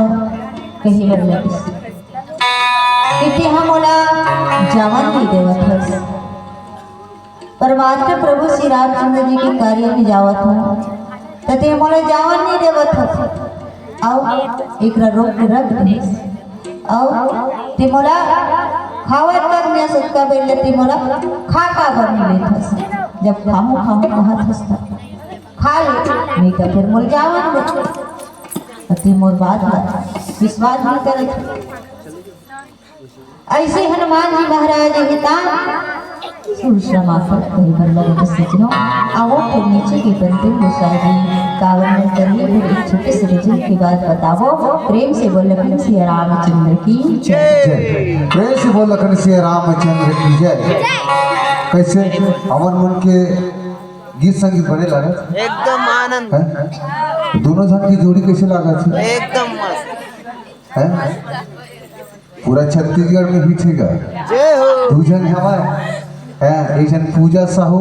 कहे बर लगिस कि ते हा मोला जावन नहीं देवत हस। परमात्मा प्रभु श्री रामचंद्र जी के कार्य में जावत हूँ, त ते मोला जावन नहीं देवत हस। अउ एकरा रोक के रख दिस। अउ ते मोला खावत तक नहीं, सुतका बेर ले ते मोला खा काबर नहीं लेत हस? जब खाहूँ खाहूँ कहत हस त खा ले, नहीं त फिर मोला जावन दे। त ते मोर बात ला विश्वास नहीं करत। ऐसे हनुमान जी महाराज हे त सुरसा माँ कहे बर लगे, तो सज्जनों, आओ फिर नीचे के पंक्ति गोसाई जी का वर्णन करिए, फिर एक छोटे से भजन के बाद बताओ। प्रेम से बोल लखन सिया रामचंद्र की जय। जय। प्रेम से बोल लखन सिया रामचंद्र की जय। कैसे हमर मन के गीत संगीत बने लागत? एकदम आनंद। हैं? दोनों झन की जोड़ी कैसे लागत हे? एकदम मस्त। हैं? पूरा छत्तीसगढ़ में हिट हे गा। जय हो। दू झन हवय, हैं, एक झन पूजा साहू।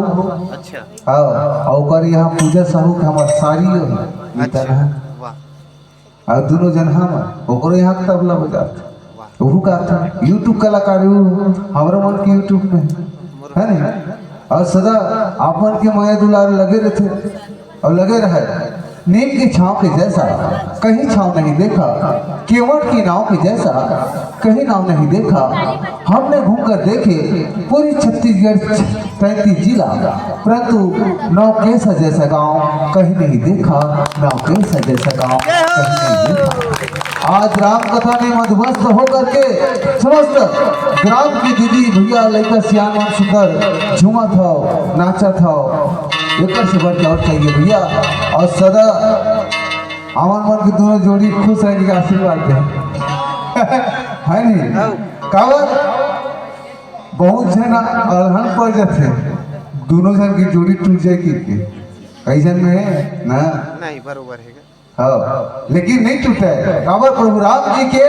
अच्छा। हाँ, अउ ओकर यहाँ पूजा साहू के हमर सारी हो, अच्छा। इतना है। वाह। अउ दोनों झन हम, ओकरो यहाँ तबला बजात। वाह। ओहू का था, YouTube कलाकार हू, हमरो मन के YouTube में, है नहीं? अउ सदा आप मन के मया दुलार लगे रहिथे। अउ लगे रहय। नीम की छाँव के जैसा कहीं छाँव नहीं देखा, केवट की नाव के जैसा कहीं नाव नहीं देखा। हमने घूमकर देखे पूरी छत्तीसगढ़, पैंतीस जिला, परंतु नौकेसा जैसा गांव कहीं नहीं देखा, नौकेसा जैसा गांव कहीं नहीं देखा। आज राम कथा में मधुमस्त होकर के समस्त ग्राम की दीदी भैया लइका सियान मन सुंदर झूमत हव, नाचत हव, एकर से बढ़ के और चाहिए भैया। और सदा हमन मन के दोनों जोड़ी खुश रहे के आशीर्वाद दे। है नहीं? काबर बहुत झन अलहन पड़ जाथे, दोनों झन की जोड़ी टूट जाए के, के। कई झन में है ना? नहीं, बरोबर है। हाँ, लेकिन नहीं टूटे। काबर प्रभु राम जी के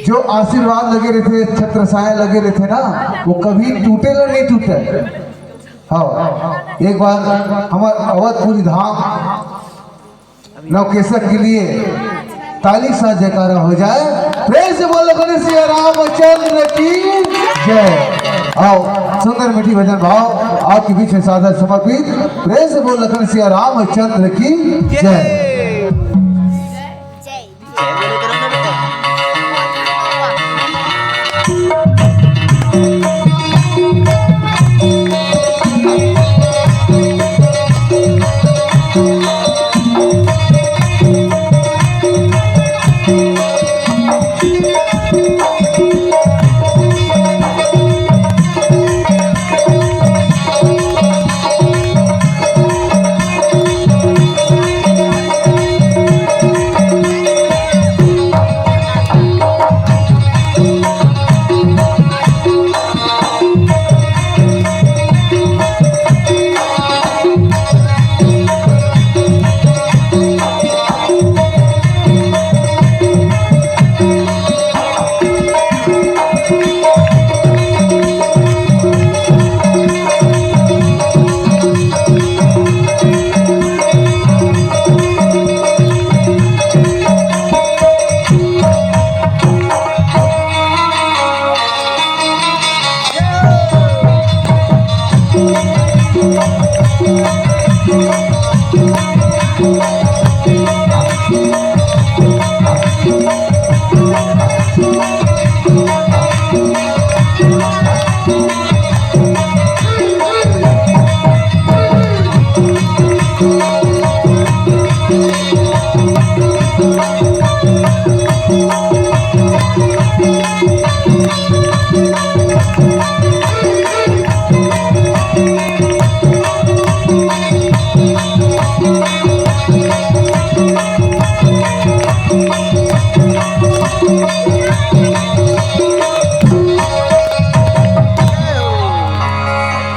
जो आशीर्वाद लगे रहिथे, छत्र छाया लगे रहिथे ना, वो कभी टूटे ला नहीं टूटे। हाँ, एक बार हमर अवधपुरी धाम नौकेसा के लिए ताली सा जयकारा हो जाए, प्रेम से बोलो, बोले सिया रामचंद्र की जय। आओ, सुंदर मीठी भजन भाव आपके बीच में सादर समर्पित। प्रेम से बोल लखन सिया रामचंद्र की जय।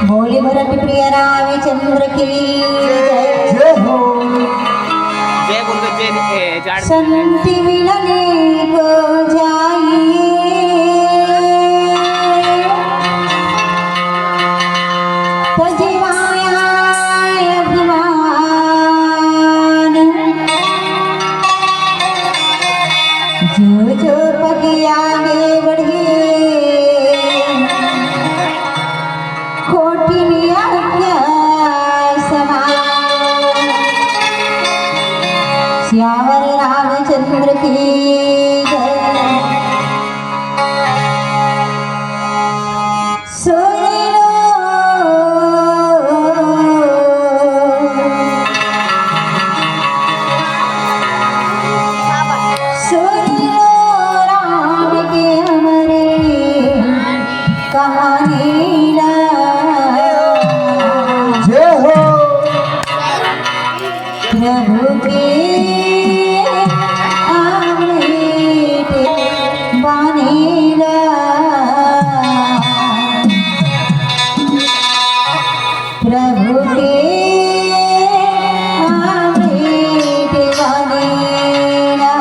भोले भरत प्रिय रामचंद्र की जय। जय हो। जय बोल के जय, ए, जाड़ संत मिलने को जाई, तजवाया अभिमान। जो जो पग आगे बढ़े, कोटि में आज्ञा समान। सियावर रामचंद्र की जय। सुन लो, सुन लो राम के अमर कहानी ला। जय हो। प्रभु के अमृत बानी ला। प्रभु के अमृत बानी ला।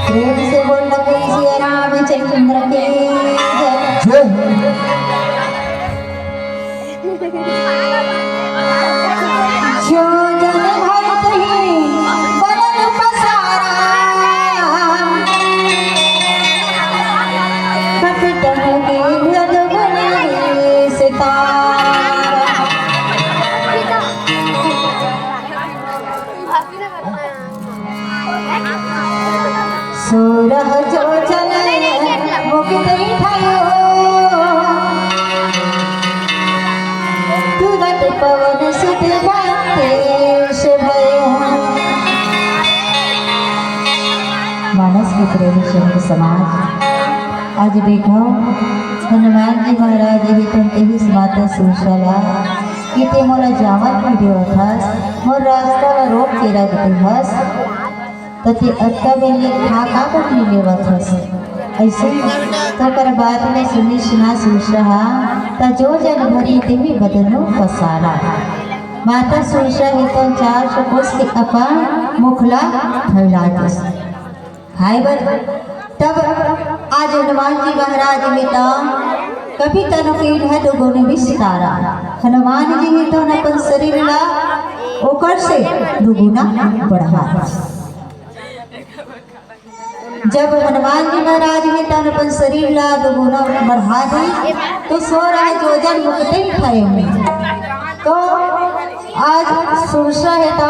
प्रेम से बोल लखन सिया रामचंद्र की जय। जय हो। जो जन भरत ही बदन पसारा, कपट लगे रघुबर सितारा। सोरह जोजन मुख देखयो, तुरत पवन सुत बत्तीस भयो। मानस के प्रेमी संत समाज, आज देखो हनुमान जी महाराज ही तुम कहिस माता सुरसा ला कि ते मोला जावन नइ देवत हस, मोर रास्ता ला रोक के रख दे हस। त ते अतका बेर ले खा काबर नइ लेवत हस? अइसे त ओकर बात ल सुनिस ना सुरसा हा, त जो जन भरी तेही बदनु पसारा। माता सुरसा हे त चार सौ कोस के अपन मुख ला फैला दिस। हाय बन, तब आज हनुमान जी महाराज हे त कभी तनु कीन्हा दुगुन विस्तारा। हनुमान जी हे त अपन शरीर ला ओकर से दुगुना बढ़ा दिस। जब हनुमान जी महाराज हे तन अपन शरीर ला दुगुना बढ़ा दे, तो सोरह जोजन मुख तैं फैले। तो आज सुरसा हे त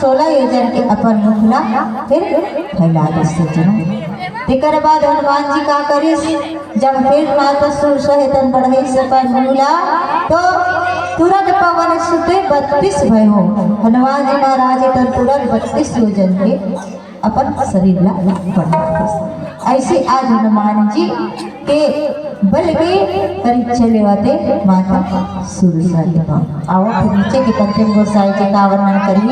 सोलह योजन के अपन मुख ला फिर फैला दे सोचना। तेकर बाद हनुमान जी का करिस, जब फिर माता सुरसा हे तन बढ़ाइस अपन मुख ला, तो तुरंत पवन सुत बत्तीस भयो। हनुमान जी महाराज हे तन तुरंत बत्तीस योजन के अपन शरीर ला बढ़ा दिस। अइसे आज हनुमान जी के बल के परीक्षा लेवत हे माता सुरसा। आओ, फिर नीचे के पंचम गोसाई जी का वर्णन करही,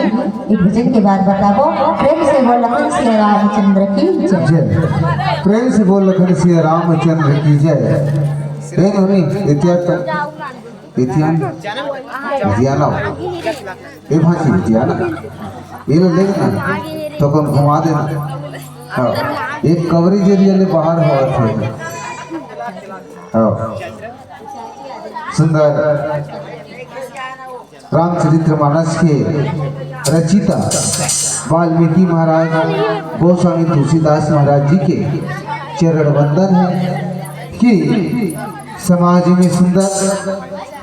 एक भजन के बाद बताबो। प्रेम से बोल लखन सिया रामचंद्र की जय। जय। प्रेम से बोल लखन सिया रामचंद्र की जय। ए नोनी, इतिहास तो इतिहान जियाना हो। ए भांची जियाना। ये लो लेना। तो कौन घुमा देना। हाँ, एक coverage area ले बाहर होवत हे। हाँ, सुंदर रामचरित्र मानस के रचिता वाल्मीकि महाराज, गोस्वामी तुलसीदास महाराज जी के चरण वंदन हे कि समाज में सुंदर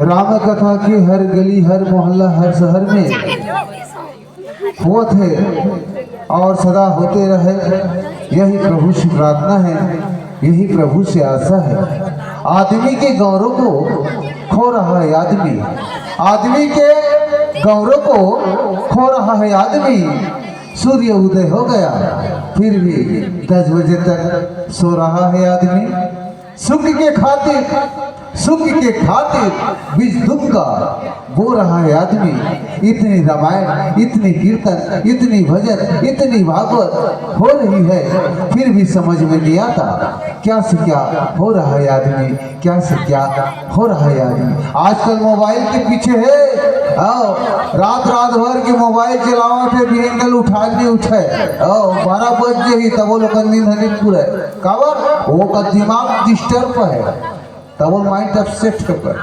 राम कथा के हर गली, हर मोहल्ला, हर शहर में होत हे और सदा होते रहे, यही प्रभु से प्रार्थना है, यही प्रभु से आशा है। आदमी के गौरव को खो रहा है आदमी, आदमी के गौरव को खो रहा है आदमी। सूर्य उदय हो गया, फिर भी दस बजे तक सो रहा है आदमी। सुख के खातिर, सुख के खातिर बीच दुख का बो रहा है आदमी। इतनी रामायण, इतनी कीर्तन, इतनी भजन, इतनी भागवत हो रही है, फिर भी समझ में नहीं आता क्या से क्या हो रहा है आदमी, क्या से क्या हो रहा है आदमी। आजकल मोबाइल के पीछे है। आओ, रात रात भर के मोबाइल चलावत हे, बिहनिया ले उठा नहीं उठे। आओ, बारह बज जाही तब वो लोग नींद नहीं पूरे। काबर? वो का दिमाग डिस्टर्ब है, तब वो माइंड अपसेट कर पाए।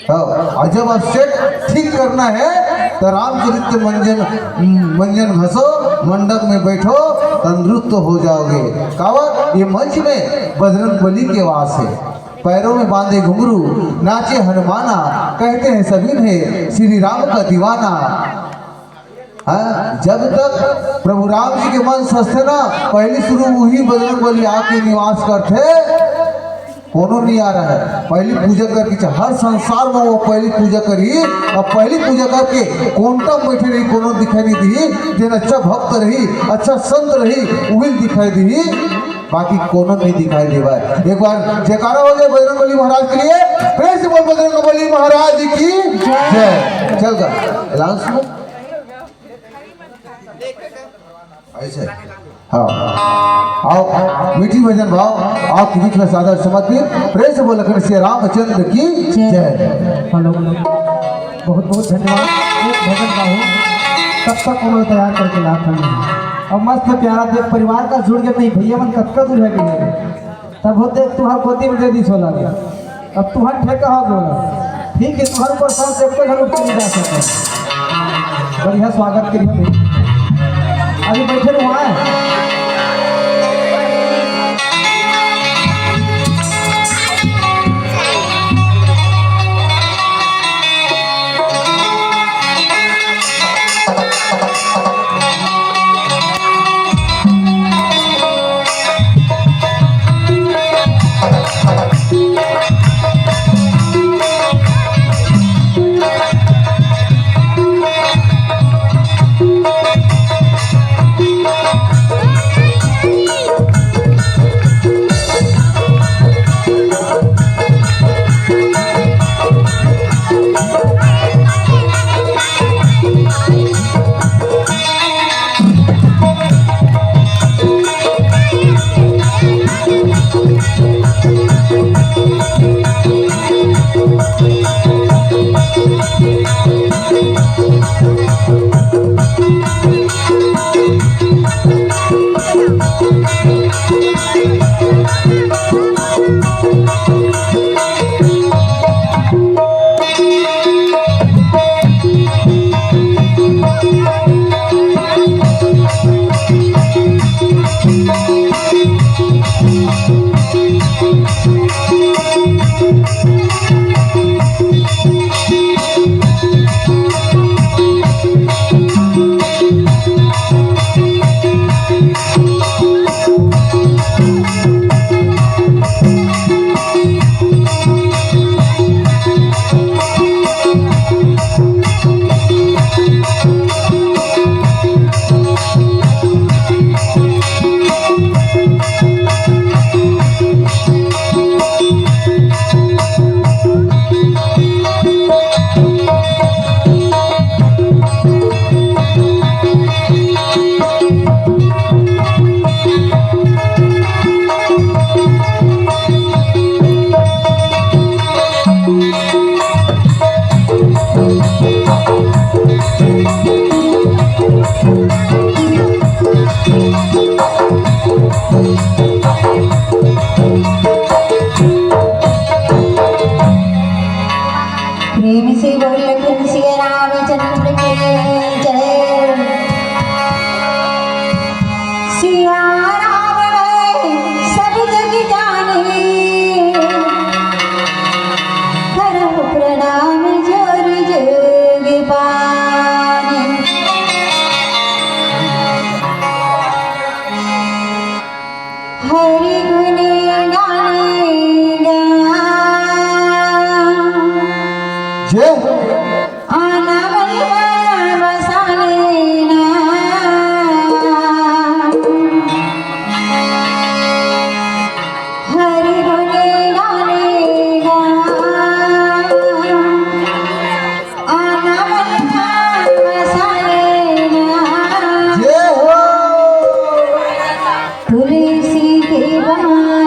हाँ, और जब अपसेट ठीक करना है तो रामचरित्र मंजन, मंजन घसो, मंडप में बैठो, तंदुरुस्त हो जाओगे। काबर? ये मंच में बजरंग बली के वास है। पैरों में बांधे घुंघरू, नाचे हनुमाना, कहते हैं सभी ने श्री राम का दीवाना। हाँ, जब तक प्रभु राम जी के मन सजथे ना, पहली शुरू वही बजरंग बली आके निवास करथे, कोनो नहीं आ रहा है। पहली पूजा करके चा-, हर संसार में वो पहली पूजा करी, और पहली पूजा करके कोंटा में बैठे रही, कोनो दिखाई नहीं दी, जेन अच्छा भक्त रही, अच्छा संत रही, वही दिखाई दी, बाकी कोनो नहीं दिखाई देवा है। एक बार जयकारा हो जाए बजरंग बली महाराज के लिए, प्रेम से बोल बजरंग बली महाराज की जय। चल कर अनाउंस। ऐसे। हाँ। आओ, मीठी भजन भाव, आपके बीच में सादर समर्पित। प्रेम से बोल लखन श्री रामचंद्र की जय। हेलो। बहुत बहुत धन्यवाद। एक भजन गाहू, तब तक उन्होंने तैयार करके ला था। और मस्त प्यारा देख परिवार का जुड़ के नहीं, भैया मन कतका दूर है कि नहीं? तब हो देख, तुहार गोदी में दे दी सोला। अब तुहार ठेका हो गया। ठीक है, तुहार ऊपर सांस जब तक हम लोग चले जा सकते हैं। बढ़िया स्वागत करिए। अभी बैठे रहो, आए। जय हो। जय हो। तुलसी के बाग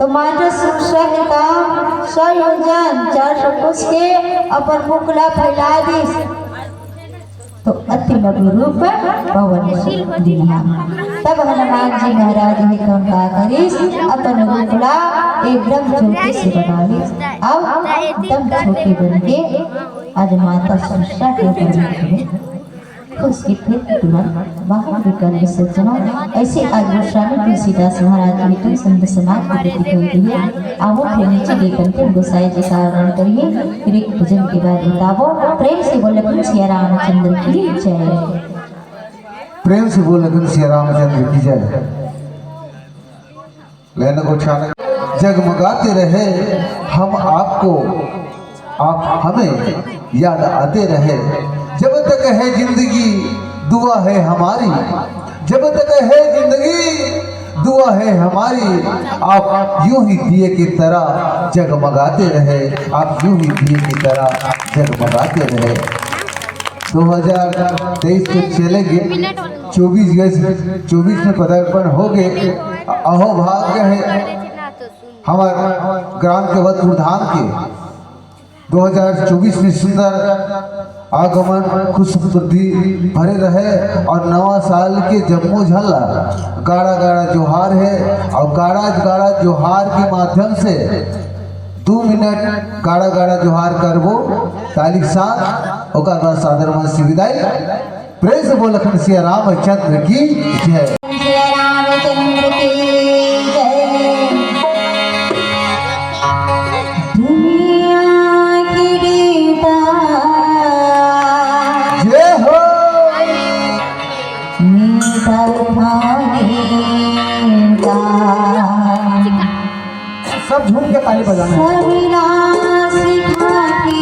तो मास्टर सुरसा के काम सौ योजन चार सौ कोस के अपन मुख ला फैला दिस। तो अति लघु रूप पवन सुत दीन्हा। तब हनुमान जी महाराज हे कौन का करिस, अपन रूप ला एकदम छोटे से बना लिस, अउ एकदम छोटे बन के आज माता सुरसा के ऊपर बैठे। खुश की फिर तुरंत बाहर निकल के सोचना। ऐसे आज गोस्वामी तुलसीदास महाराज मिथुन संत समाज के प्रति कह दिए। आवो फिर नीचे के कंचन गोसाई जी का आगमन करिए। फिर एक भजन के बाद बतावो। प्रेम से बोले, प्रेम सिया रामचंद्र की जय। प्रेम से बोले, प्रेम सिया रामचंद्र की जय। लेने को छाने जगमगाते रहे हम आपको, आप हमें याद आते रहे। जब तक है जिंदगी दुआ है हमारी, जब तक है जिंदगी दुआ है हमारी, आप यूं ही दिए की तरह जगमगाते रहे, आप यूं ही दिए की तरह जगमगाते रहे। दो हज़ार तेईस तो चले गए, चौबीस गए, चौबीस में पदार्पण हो गए। अहो भाग्य है हमारे ग्राम के वतपुर धाम के। दो हज़ार चौबीस में सुंदर आगमन, खुश समृद्धि भरे रहे और नवा साल के जम्मो झन ला गाड़ा गाड़ा जोहार है। और गाड़ा गाड़ा जोहार के माध्यम से दो मिनट गाड़ा गाड़ा जोहार करबो ताली के साथ, ओकर बाद सादर मन से विदाई। प्रेम से बोल लखन सिया रामचंद्र की जय। सिया रामचंद्र की जय। दुनिया की रीता जय हो। नीता था नीता। सब झूम के ताली बजाना है। सविनाश खातिर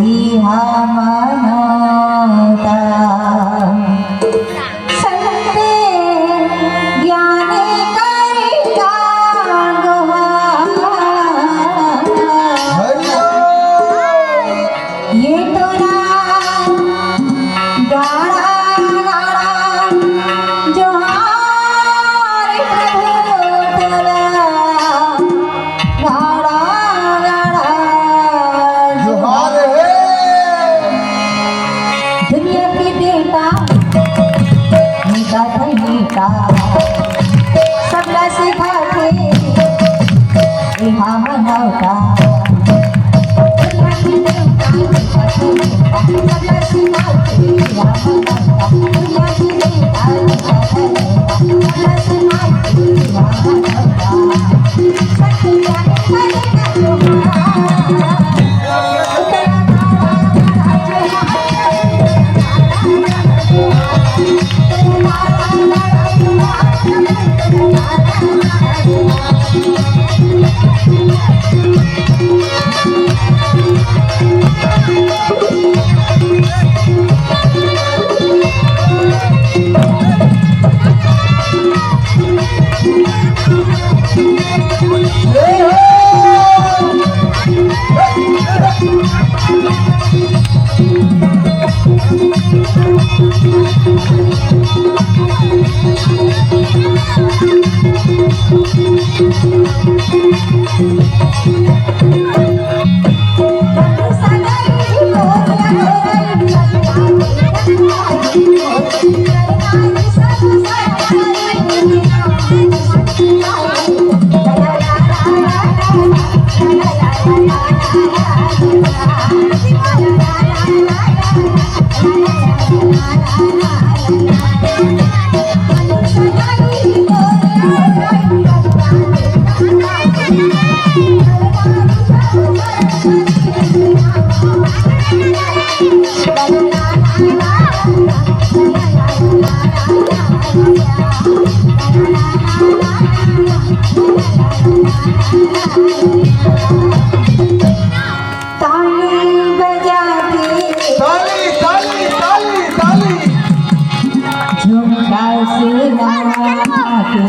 इहा मनौता। संत ज्ञानी करिता गुहार। हरि बोल। ये तो ना गाड़ा गाड़ा जोहार प्रभु तोला। गाड़ा गाड़ा जोहार है। दुनिया के बेटा, नीता था नीता, सबला सिखाथे, इहा मनौता। ताली बजा के। ताली, ताली, ताली, ताली। झुमका से लगा के।